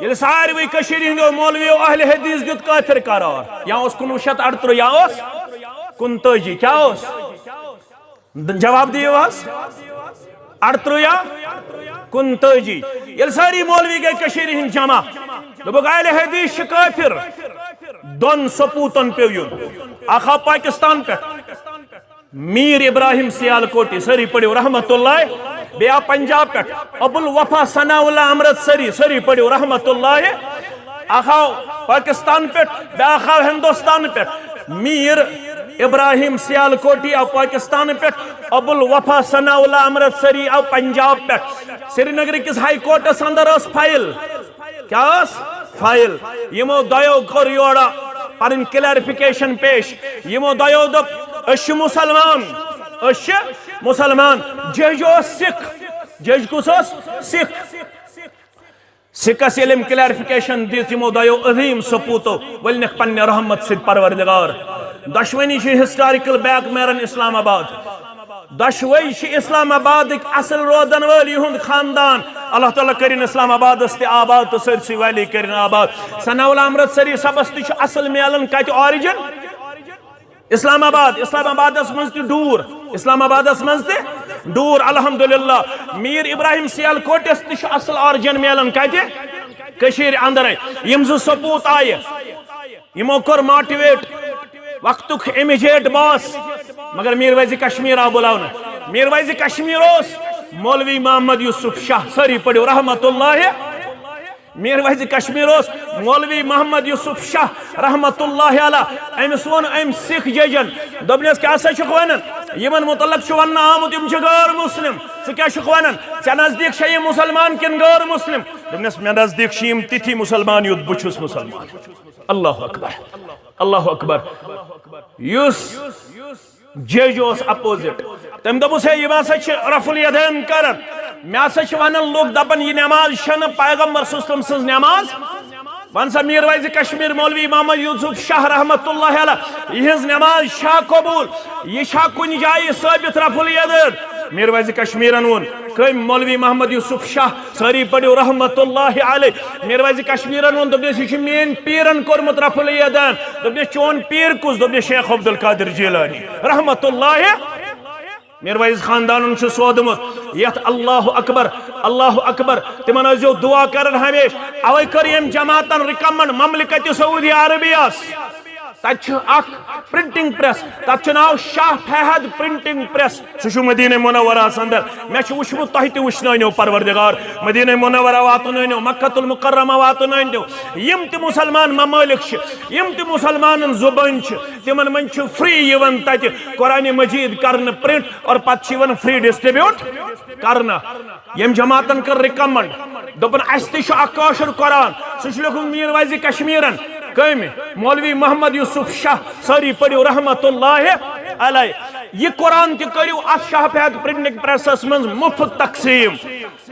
ییٚلہِ ساروٕے کٔشیٖرِ ہٕنٛدیو مولوِیو اہل حدیث دیُت کٲفِر قرار۔ یا اوس کُنوُہ شیٚتھ اَرترٕہ یا اوس کُنتٲجی۔ کیٛاہ اوس؟ جواب دِیِو حظ۔ اَرترٕہ یا کُنتٲجی۔ ییٚلہِ سٲری مولوی گٔے کٔشیٖرِ ہٕنٛدۍ جمع، دوٚپُکھ، اہل حدیث چھِ کٲفِر۔ دۄن ثبوٗتن پیوٚو یُن۔ اکھ آو پاکستان پٮ۪ٹھ، میٖر ابراہیم سیالکوٹی، سٲری پٔرِو رحمت اللہ۔ بیٚیہِ آو پنجاب پٮ۪ٹھ ابو الوفا ثناء اللہ امرتسری، سٲری پٔرِو رحمت اللہ۔ اکھ آو پاکستان پٮ۪ٹھ، بیٛاکھ آو ہندوستان پٮ۪ٹھ۔ میر ابراہیم سیالکوٹی آو پاکستان پٮ۪ٹھ، ابو الوفا ثناء اللہ امرتسری آو پنجاب پٮ۪ٹھ۔ سرینگر کِس ہائی کورٹس اندر ٲس فائل۔ کیٛاہ ٲس؟ فائل۔ یِمو دۄیو کوٚر یورٕ پنٕنۍ کلیریفکیشن پیش۔ یِمو دۄیو دوٚپ، أسۍ چھِ مسلمان، أسۍ چھِ مسلمان۔ جج اوس سکھ۔ جج کُس اوس؟ سکھ۔ سکس ییٚلہِ أمۍ کلیریفکیشن دِژ، یِمو دۄیو عظیٖم سپوٗتو ؤلنکھ پننہِ رحمت سۭتۍ پروردگار۔ دۄشوٕنی چھِ ہسٹاریکل بیک میرن اسلام آباد۔ دۄشوے چھِ اسلام آبادٕکۍ اصل روزن وٲلۍ، یِہُنٛد خاندان۔ اللہ تعالیٰ کٔرِن اسلام آبادس تہِ آباد تہٕ سٲرسٕے ویلی کٔرِن آباد۔ ثناء اللہ امرتسری صٲبس تہِ چھُ اصل میلان کتہِ آرجن؟ اسلام آباد۔ اسلام آبادس منٛز تہِ ڈوٗر، اسلام آبادس منٛز تہِ ڈوٗر، الحمدللہ۔ میر ابراہیم سیالکوٹس تہِ چھُ اصل آرجن میلان کتہِ؟ کٔشیٖرِ اندرے۔ یِم زٕ سپوٗت آیہِ، یِمو کوٚر موٹیویٹ وقتُک امیجیٹ باس، مگر میر ویزِ کشمیر آو بُلاونہٕ۔ میر ویزِ کشمیر اوس مولوی محمد یوسف شاہ، سٲری پٔرِو رحمت اللہ۔ میر ویزِ کشمیر اوس مولوی محمد یوسف شاہ رحمت اللہ علیہ۔ أمِس ووٚن أمۍ سکھ ججن، دوٚپنس، کیٛاہ سا چھُکھ ونان؟ یِمن متعلق چھُ وننہٕ آمُت، یِم چھِ غٲر مسلم۔ ژٕ کیٛاہ چھُکھ ونان؟ ژےٚ نزدیٖک چھا یِم مسلمان کِنہٕ غٲر مسلم؟ دوٚپنس، مےٚ نزدیٖک چھِ یِم تِتھی مسلمان، یُتھ بہٕ چھُس مسلمان۔ اللہ اکبر، اللہ اکبر۔ یُس جج اوس اپوزٹ، تٔمۍ دوٚپُس، ہے، یِم ہسا چھِ رفع الیدین کران۔ مےٚ ہسا چھِ ونان لُکھ، دپان، یہِ نماز چھنہٕ پیغمبر صلی اللہ علیہ وسلم سٕنٛز نماز۔ ون سا، میر ویزِ کشمیر مولوی محمد یوسف شاہ رحمت اللہ علیہ، یِہنٛز نماز چھا قبول؟ یہِ چھا کُنہِ جایہِ ثٲبت رفع الیدین؟ میر ویزِ کشمیرن ووٚن، کٔمۍ؟ مولوی محمد یوسف شاہ، سٲری پٔرِو رحمت اللہ علیہ۔ میر ویزِ کشمیرن ووٚن، دوٚپنس، یہِ چھُ میٲنۍ پیرن کوٚرمُت رفع الیدین۔ دوٚپنس، چون پیر کُس؟ دوٚپنس، شیخ عبدالقادر جیلانی رحمت اللہ۔ میر ویز خاندانن چھُ سوٗدمُت یتھ، اللہ اکبر، اللہ اکبر۔ تِمن ٲسۍزیو دعا کران ہمیشہِ۔ اوے کٔر ییٚمۍ جماعتن ریکمنڈ مملکت سعودی عربیس۔ تتہِ چھُ اکھ پرنٹنگ پریس، تتھ چھُ ناو شاہ فہد پرنٹنگ پریس۔ سُہ چھُ مدینہ منورہ ہس اندر۔ مےٚ چھُ وُچھمُت، تۄہہِ تہِ وُچھنٲونیو پروردگار۔ مدینہ منورہ واتنٲونیو، مکہ المکرمہ واتنٲونیو۔ یِم تہِ مسلمان ممالک چھِ، یِم تہِ مسلمانن زبٲنۍ چھِ، تِمن منٛز چھُ فری یِوان تتہِ قرآن مجید کرنہٕ پرنٹ اور پتہٕ چھُ یِوان فری ڈسٹریبیوٹ کرنہٕ۔ ییٚمۍ جماعتن کٔر ریکمنڈ، دوٚپُن، اسہِ تہِ چھُ اکھ کٲشُر قرآن، سُہ چھُ لیوٚکھمُت میر ویزِ کشمیرن۔ کٔمۍ؟ مولوی محمد یوسف شاہ، سٲری پٔرِو رحمت اللہ علیہ۔ یہِ قرآن تہِ کٔرِو اتھ شاہ فہد پرنٹنگ پریسس منٛز مفت تقسیم۔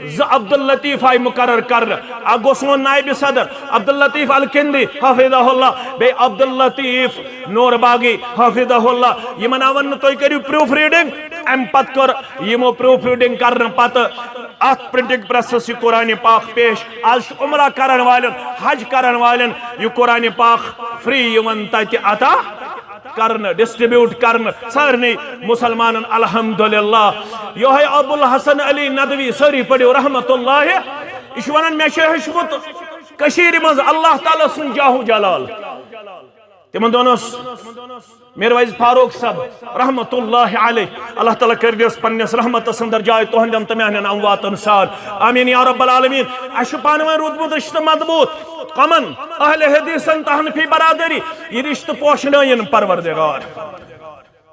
زٕ عبداللطیف آیہِ مقرر کرنہٕ۔ اکھ گوٚو سون نائب صدر عبداللطیف الکندی حفظہ اللہ، بیٚیہِ عبداللطیف نور باغی حفظہ اللہ۔ یِمن آو وننہٕ، تُہۍ کٔرِو پروف ریڈنگ۔ امہِ پتہٕ کٔر یِمو پروف ریڈنگ کرنہٕ پتہٕ اتھ پرنٹنگ پریسس یہِ قرآن پاک پیش۔ از چھُ عمرہ کرن والٮ۪ن، حج کرن والٮ۪ن یہِ قرآن پاک فری یِوان تتہِ عطا کرنہٕ، ڈسٹریبیوٹ کرنہٕ سارنٕے مسلمانن، الحمدللہ۔ یِہوٚے ابوالحسن علی ندوی، سٲری پٔرِو رحمت اللہ، یہِ چھُ ونان، مےٚ چھُ ہیوٚچھمُت کٔشیٖرِ منٛز اللہ تعالیٰ سُنٛد جاہ و جلال۔ تِمن دۄہن اوس میر ویز فاروق صٲب رحمت اللہ علیہ، اللہ تعالیٰ کٔرِنَس پننِس رحمتس اندر جاے، تُہنٛدٮ۪ن تہٕ میانٮ۪ن امواتن سان۔ آمین یا رب العالمین۔ اسہِ چھُ پانہٕ ؤنۍ روٗدمُت رشتہٕ مضبوط۔ کمن؟ اہل حدیثن تہٕ حنفی برادری۔ یہِ رشتہٕ پوشنٲیِن پروردگار۔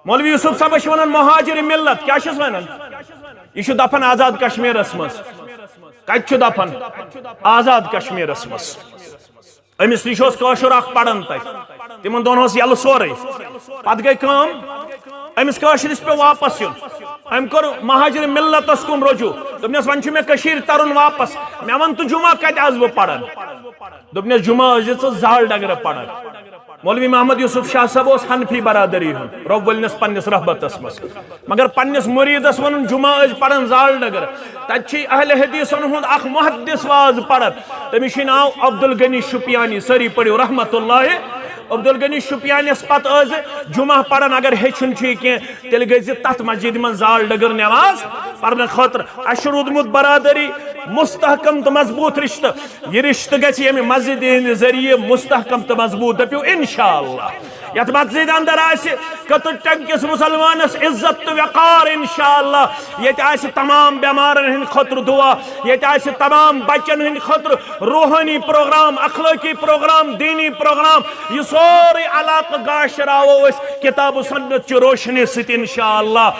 مولوی یوسف صٲبس چھِ ونان مہاجر ملت۔ کیٛاہ چھِس ونان؟ یہِ چھُ دفن آزاد کشمیرس منٛز۔ کتہِ چھُ دفن؟ آزاد کشمیرس منٛز۔ أمِس نِش اوس کٲشُر اکھ پران تتہِ۔ تِمن دۄہن اوس یلہٕ سورُے۔ پتہٕ گٔے کٲم، أمِس کٲشرِس پیوٚو واپس یُن۔ أمۍ کوٚر مہاجر ملتس کُن رجوع۔ دوٚپنس، وۄنۍ چھُ مےٚ کٔشیٖرِ ترُن واپس۔ مےٚ وَن تہٕ جمعہ کتہِ آسہٕ بہٕ پران؟ دوٚپنس، جمعہ ٲسۍ زِ ژٕ زال ڈگرٕ پران۔ مولوی محمد یوسف شاہ صٲب اوس حنفی برادری ہُنٛد، رۄب ؤلنس پننِس رحمتس منٛز۔ مگر پننِس مریدس ووٚنُن، جمعہ ٲسۍ پران زال ڈگرٕ۔ تتہِ چھِ اہل حدیثن ہُنٛد اکھ محدث واز پران، تٔمِس چھُ ناو عبدالغنی شُپیانی، سٲری پٔرِو رحمت اللہ۔ عبدالغنی شُپیانِس پتہٕ ٲسۍ جمعہ پران۔ اگر ہیٚچھُن چھُ یہِ کینٛہہ، تیٚلہِ گٔژھۍ زِ تتھ مسجدِ منٛز زال ڈگرٕ نماز پرنہٕ خٲطرٕ۔ اسہِ چھُ روٗدمُت برادری مستحکم تہٕ مضبوٗط رشتہٕ۔ یہِ رشتہٕ گژھِ ییٚمہِ مسجدِ ہٕنٛدِ ذٔریعہٕ مستحکم تہٕ مضبوٗط، دٔپِو انشاءاللہ۔ یتھ مسجد اندر آسہِ کٔتٕر ٹنگ کِس مسلمانس عزت تہٕ وقار، انشاءاللہ۔ ییٚتہِ آسہِ تمام بٮ۪مارن ہٕنٛدِ خٲطرٕ دعا، ییٚتہِ آسہِ تمام بچن ہٕنٛدِ خٲطرٕ روحٲنی پروگرام، اخلٲقی پروگرام، دینی پروگرام۔ یہِ سورُے علاقہٕ گاشراوو أسۍ کتاب و سنت چہِ روشنی سۭتۍ، انشاءاللہ۔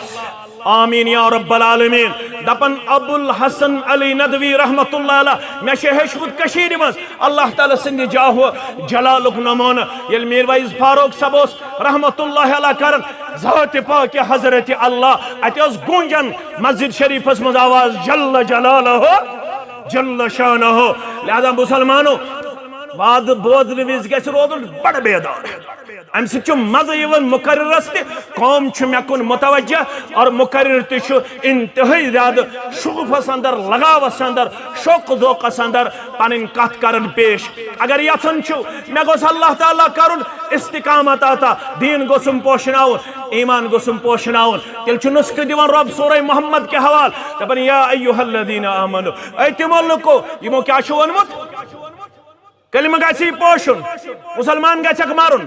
آمین یا رب العالمین۔ دپن ابو الحسن علی ندوی رحمت اللہ علیہ، مےٚ چھُ ہیوٚچھمُت کٔشیٖرِ منٛز اللہ تعالیٰ سٕنٛدِ جاہ و جلالُک نمونہٕ۔ ییٚلہِ میر وعیز فاروق صٲب اوس رحمت اللہ علیہ کران ذاتِ پاکِ حضرت اللہ، اتہِ ٲس گوٗنجان مسجد شریفس منٛز آواز، جل جلالہ، جل شانہ۔ لہذا مسلمانو، وعظ بوزنہٕ وِزِ گژھِ روزُن بڑٕ بیدار۔ امہِ سۭتۍ چھُ مزٕ یِوان مقررس تہِ، قوم چھُ مےٚ کُن متوجہ، اور مقرر تہِ چھُ انتہٲئی زیادٕ شغفس اندر، لگاوس اندر، شوق ذوقس اندر پنٕنۍ کتھ کران پیش۔ اگر یژھان چھِو مےٚ گوٚژھ اللہ تعالیٰ کرُن استقامت عطا، دین گوٚژھُم پوشناوُن، ایمان گوٚژھُم پوشناوُن، تیٚلہِ چھُ نسخہٕ دِوان رب سورہ محمد کہِ حوالہٕ، دپان، یا ایھا الذین آمنو، اے تِمو لُکو، یِمو کیٛاہ چھُ ووٚنمُت؟ کلمہٕ گژھی پوشُن، مسلمان گژھکھ مرُن۔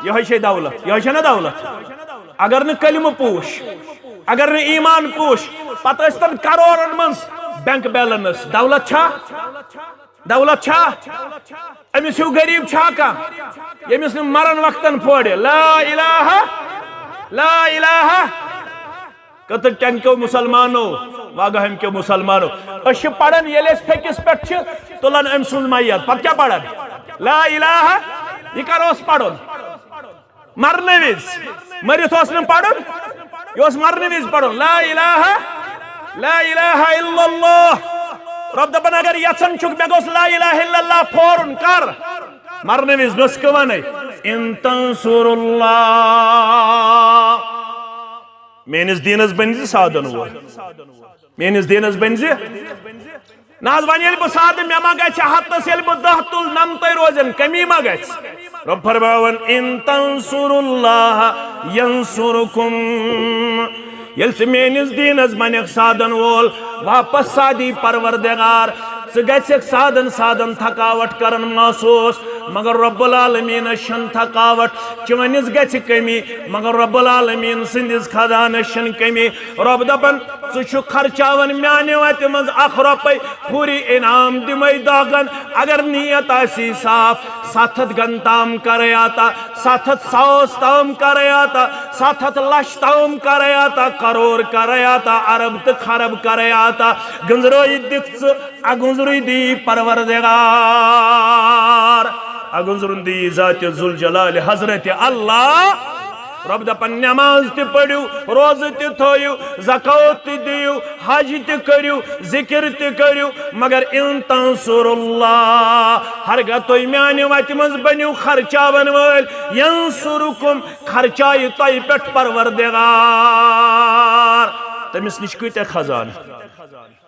یہے چھے دولت، یہے چھے نا دولت۔ اگر نہٕ کلمہٕ پوش، اگر نہٕ ایمان پوش، پتہٕ ٲسۍ تن کرورن منٛز بینک بیلنس، دولت چھا؟ دولت چھا؟ أمِس ہیوٗ غریب چھا کانٛہہ، ییٚمِس نہٕ مرن وقتن پھوڑِ؟ لا الہ، لا الہ۔ کٔتٕر ٹنگ کیو مسلمانو، واگہم کیو مسلمانو، أسۍ چھِ پران، ییٚلہِ أسۍ پھیٚکِس پٮ۪ٹھ چھِ تُلان أمۍ سٕنٛز میت، پتہٕ کیٛاہ پران؟ لا الہ۔ یہِ کر اوس پرُن؟ مرنہٕ وِزِ۔ مٔرِتھ اوس نہٕ پرُن، یہِ اوس مرنہٕ وِزِ پرُن۔ لا الہ، لا الہ الا اللہ۔ رب دپان، اگر یژھان چھُکھ مےٚ گوٚژھ لا الہ الا اللہ پھورُن، کر۔ مرنہٕ وِزِ نسخہٕ ونے، ان تنصر اللہ۔ میٲنِس دیٖنس بٔنۍ زِ سادن وول۔ میٲنِس دیٖنس بٔنۍ زِ۔ نہ حظ، وۄنۍ ییٚلہِ بہٕ سادٕ، مےٚ ما گژھِ ہتس، ییٚلہِ بہٕ دہ تُل، نمتے روزن، کمی ما گژھِ؟ رۄب فرماوان، ان تنصر اللہ ینصرکم۔ ییٚلہِ ژٕ میٲنِس دیٖنس بنکھ سادن وول، واپس سادی پروردگار، ژٕ گژھکھ سادن سادن تھکاوٹ کران محسوس، مگر رب العالمینس چھنہٕ تھکاوٹ۔ چٲنِس گژھِ کمی، مگر رب العالمین سٕنٛدِس خزانس چھنہٕ کمی۔ رب دپان، ژٕ چھُکھ خرچاوان میانہِ وتہِ منٛز اکھ رۄپے، پوٗرٕ انعام دِمے دہ گن۔ اگر نیت آسی صاف، ستھ ہتھ گن تام کرے عطا، ستھ ہتھ ساس تام کرے عطا، ستھ ہتھ لچھ تام کرے عطا، کرور کرے عطا، ارب تہٕ خرب کرے عطا۔ گنزرٲیِتھ دِکھ ژٕ، اگنزرٕے دی پروردگار، اگنزرُن دی ذات ذوالجلال حضرت اللہ۔ رب دپان، نماز تہِ پٔرِو، روزٕ تہِ تھٲیِو، زکوٰۃ تہِ دِیِو، حج تہِ کٔرِو، ذکر تہِ کٔرِو، مگر ان تنصر اللہ، ہرگاہ تُہۍ میانہِ وتہِ منٛز بٔنِو خرچاون وٲلۍ، ینصرکم، خرچایہِ تۄہہِ پٮ۪ٹھ پروردگار۔ تٔمِس نِش کۭتیاہ خزانہٕ۔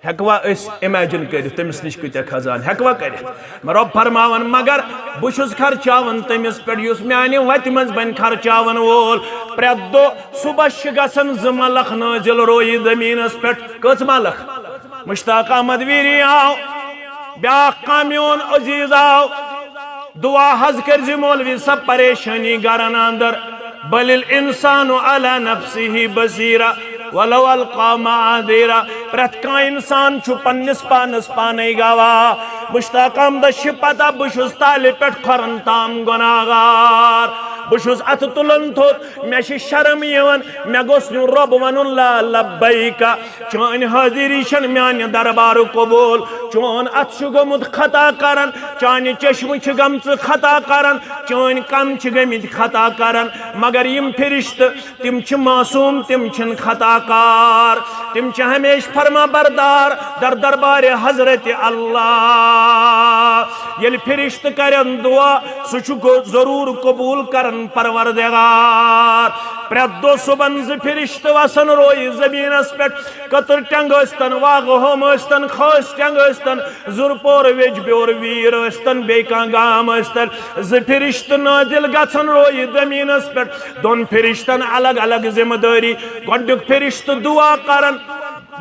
ہیٚکوا أسۍ imagine کٔرِتھ تٔمِس نِش کۭتیاہ خزانہٕ؟ ہیٚکوا کٔرِتھ؟ رۄب فرماوان، مگر بہٕ چھُس خرچاوان تٔمِس پٮ۪ٹھ یُس میانہِ وتہِ منٛز بنہِ خرچاون وول۔ پرٛٮ۪تھ دۄہ صبحس چھِ گژھان زٕ ملخ نٲزِل رویہِ زٔمیٖنس پٮ۪ٹھ۔ کٔژ ملخ؟ مشتاق احمد ویری آو، بیٛاکھ کانٛہہ میون عزیز آو۔ دعا حظ کٔرزِ مولوی صٲب، پریشٲنی گرن اندر۔ بل الانسان علی نفسہ بصیرہ ولو القی معاذیرہ۔ پرٛٮ۪تھ کانٛہہ انسان چھُ پننِس پانس پانے گواہ۔ مشتاق احمدس چھِ پتہ، بہٕ چھُس تالہِ پٮ۪ٹھ کھۄرن تام گۄناہگار۔ بہٕ چھُس اتھٕ تُلان تھوٚد، مےٚ چھِ شرم یِوان، مےٚ گوٚژھ نہٕ رۄب ونُن لا لبیک۔ چٲنۍ حٲضری چھَنہٕ میانہِ دربارُک قبول۔ چون اتھٕ چھُ گوٚمُت خطا کرن، چانہِ چشمہٕ چھِ گٔمژٕ خطا کرن، چٲنۍ کن چھِ گٔمٕتۍ خطا کرن۔ مگر یِم فرشتہٕ، تِم چھِ معصوم، تِم چھِنہٕ خطا کار، تِم چھِ ہمیشہِ فرما بردار در دربارِ حضرت اللہ۔ ییٚلہِ فرشتہٕ کرن دعا، سُہ چھُ گو-، ضروٗر قبول کرن پروردگار۔ پرٛٮ۪تھ دۄہ صُبحن زٕ فرشتہٕ وسن رویہِ زٔمیٖنس پٮ۪ٹھ، کٔتٕر ٹٮ۪نٛگ ٲسۍتن، واغہٕ ہوم ٲسۍتن، خٲصۍ ٹٮ۪نٛگ ٲسۍتن، زُرپور، ویٚجبیور، ویٖر ٲسۍتن، بیٚیہِ کانٛہہ گام ٲسۍتن، زٕ فرشتہٕ نٲزِل گژھن رویہِ زٔمیٖنس پٮ۪ٹھ۔ دۄن فرشتن الگ الگ ذمہٕ دٲری۔ گۄڈٕنیُک فرشتہٕ دعا کرن،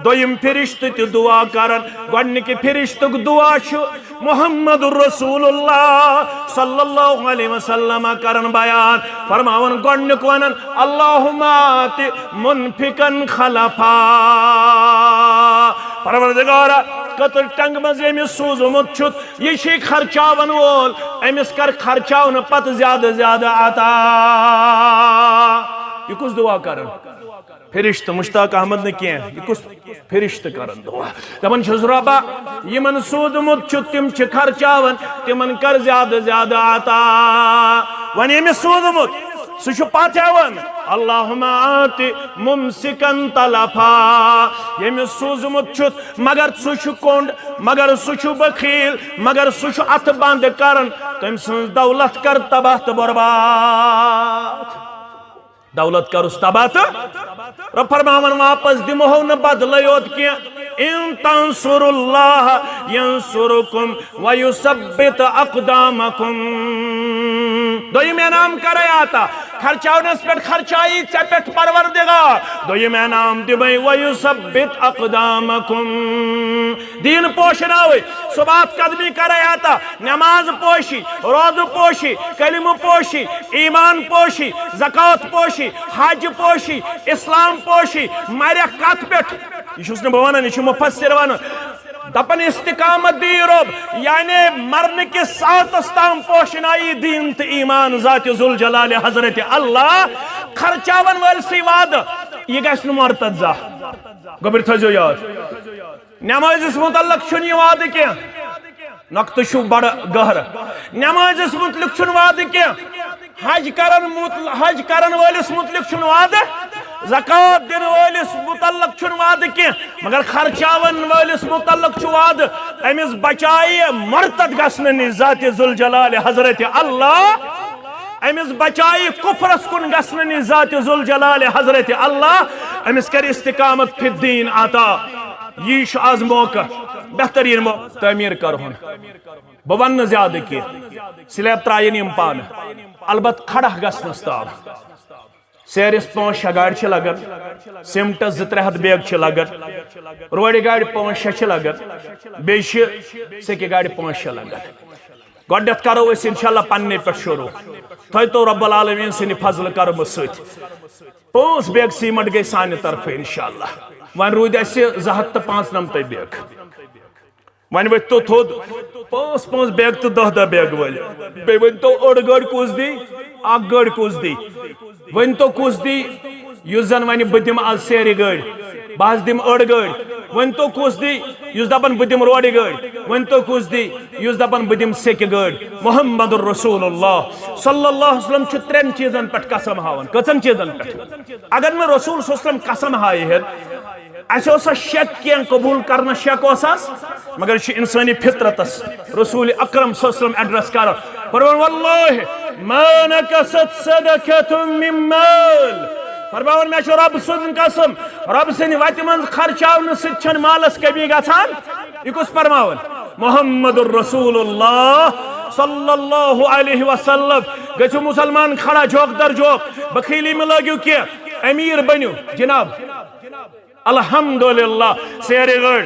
دوٚیِم فرشتہٕ تہِ دعا کران۔ گۄڈٕنِکہِ فرشتُک دعا چھُ محمد رسول اللہ صلی اللہ علیہ وسلم کران بیان، فرماوان گۄڈٕنیُک وَنان، اللہم آت منفقا خلفا۔ پروردگارا، کٔژ ٹنگ منٛز ییٚمِس سوٗزمُت چھُتھ، یہِ چھُے خرچاون وول، أمِس کر خرچاونہٕ پتہٕ زیادٕ زیادٕ عطا۔ یہِ کُس دعا کران؟ فرشتہٕ مشتاق احمد نہٕ کینٛہہ، یہِ کُس؟ فرشتہٕ کران دعا۔ دپان چھُس، رۄبا، یِمن سوٗزمُت چھُ، تِم چھِ خرچاوان، تِمن کر زیادٕ زیادٕ عطا۔ وۄنۍ ییٚمِس سوٗزمُت، سُہ چھُ پتھ ہٮ۪وان، اللہم آت ممسکن تلفا۔ ییٚمِس سوٗزمُت چھُتھ، مگر سُہ چھُ کونڈ، مگر سُہ چھُ بخیل، مگر سُہ چھُ اتھٕ بند کران، تٔمۍ سٕنٛز دولت کر تباہ تہٕ برباد۔ دولت کرُس تباہ تہٕ رۄب فرماوان، واپس دِمہو نہٕ بدلے یوت کینٛہہ۔ ان تنصر اللہ ینصرکم ویثبت اقدامکم۔ دوٚیِم انعام کرے عطا، خرچاونس پٮ۪ٹھ خرچایی ژےٚ پٮ۪ٹھ پروردگار۔ دوٚیِم انعام دِمے ویثبت اقدامکم۔ دین پوشناوے، ثبات قدمی کرے عطا، نماز پوشی، روزٕ پوشی، کلمہٕ پوشی، ایمان پوشی، زکوٰۃ پوشی، حج پوشی، اسلام پوشی، مرکھ کتھ پٮ۪ٹھ؟ یہِ چھُس نہٕ بہٕ ونان، یہِ چھُ مفسر ونان۔ دپان استقامت دی رۄب، یعنی مرنہٕ کِس ساعتس تام پوشنایی دین تہٕ ایمان ذات ذوالجلال حضرت اللہ۔ خرچاون وٲلۍ سٕے وعدٕ، یہِ گژھِ نہٕ مرتد زانٛہہ۔ گوٚبرۍ تھٲیزیو یاد۔ نمازس متعلق چھُنہٕ یہِ وعدٕ کینٛہہ، نقطہٕ چھُ بڑٕ گہرٕ۔ نمازس متعلق چھُنہٕ وعدٕ کینٛہہ، حج کرن متل-، حج کرن وٲلِس متعلق چھُنہٕ وعدٕ، زکوٰۃ دِنہٕ وٲلِس متعلق چھُنہٕ وعدٕ کینٛہہ، مگر خرچاون وٲلِس متعلق چھُ وعدٕ۔ أمِس بچایہِ مرتد گژھنہٕ نِش ذات ذوالجلال حضرت اللہ، أمِس بچایہِ کفرس کُن گژھنہٕ نِش ذات ذوالجلال حضرت اللہ، أمِس کرِ استقامت فی الدین عطا۔ یی چھُ آز موقع، بہترین موقع تعمیر کرہُن۔ بہٕ ونہٕ نہٕ زیادٕ کینٛہہ، سلیب ترایَن یِم پانہٕ، البتہٕ کھڑا گژھنس تام۔ سیرِ پانٛژھ شےٚ گاڑِ چھِ لگان، سیمٹس زٕ ترٛےٚ ہتھ بیگ چھِ لگان، روڑِ گاڑِ پانٛژھ شےٚ چھِ لگان، بیٚیہِ چھِ سیٚکہِ گاڑِ پانٛژھ شےٚ لگان۔ گۄڈٕنیتھ کرو أسۍ انشاءاللہ پننہِ پٮ۪ٹھ شروع۔ تھٲیتو رب العالمین سٕنٛدِ فضلہٕ کرمہٕ سۭتۍ پانٛژھ بیگ سیمنٹ گٔے سانہِ طرفہٕ انشاءاللہ۔ وۄنۍ روٗدۍ اَسہِ زٕ ہتھ تہٕ پانٛژنمتٕے بیگ۔ وۄنۍ ؤتھۍ تو تھوٚد، پانٛژھ پانٛژھ بیگ تہٕ دَہ دَہ بیگ وٲلۍ۔ بیٚیہِ ؤنۍ تو، أڑ گٲڑۍ کُس دی، اکھ گٲڑۍ کُس دی؟ ؤنۍ تو کُس دی، یُس زن وۄنۍ بہٕ دِمہٕ از سیرِ گٲڑۍ، بہٕ حظ دِمہٕ أڑ گٲڑۍ۔ ؤنۍ تو کُس دی، یُس دپان بہٕ دِمہٕ روڑِ گٲڑۍ؟ ؤنۍ تو کُس دی، یُس دپان بہٕ دِمہٕ سیٚکہِ گٲڑۍ؟ محمد رسول اللہ صلی اللہ علیہ وسلم چھُ ترٛٮ۪ن چیٖزن پٮ۪ٹھ قسم ہاوان۔ کٔژن چیٖزن پٮ۪ٹھ؟ اگر نہٕ رسول صلی اللہ علیہ وسلم قسم ہایہِ ہے، اسہِ اوس سا شک کینٛہہ قبول کرنس، شک اوس اس؟ مگر یہِ چھُ انسٲنی فطرتس۔ رسول اکرم صلی اللہ علیہ وسلم ایڈریس کران، فرمان، واللہ ما نقصت صدقۃ من مال۔ فرماوان، مےٚ چھُ رب سُنٛد قسم، رب سٕنٛدِ وتہِ منٛز خرچاونہٕ سۭتۍ چھنہٕ مالس کمی گژھان۔ یہِ کُس فرماوان؟ محمد رسول اللہ صلی اللہ علیہ وسلم۔ گٔژھِو مسلمان کھڑا، جوک در جوک، بخیلی مہٕ لٲگِو کینٛہہ، امیر بٔنِو جناب۔ الحمدللہ، سیرِ گٲڑۍ،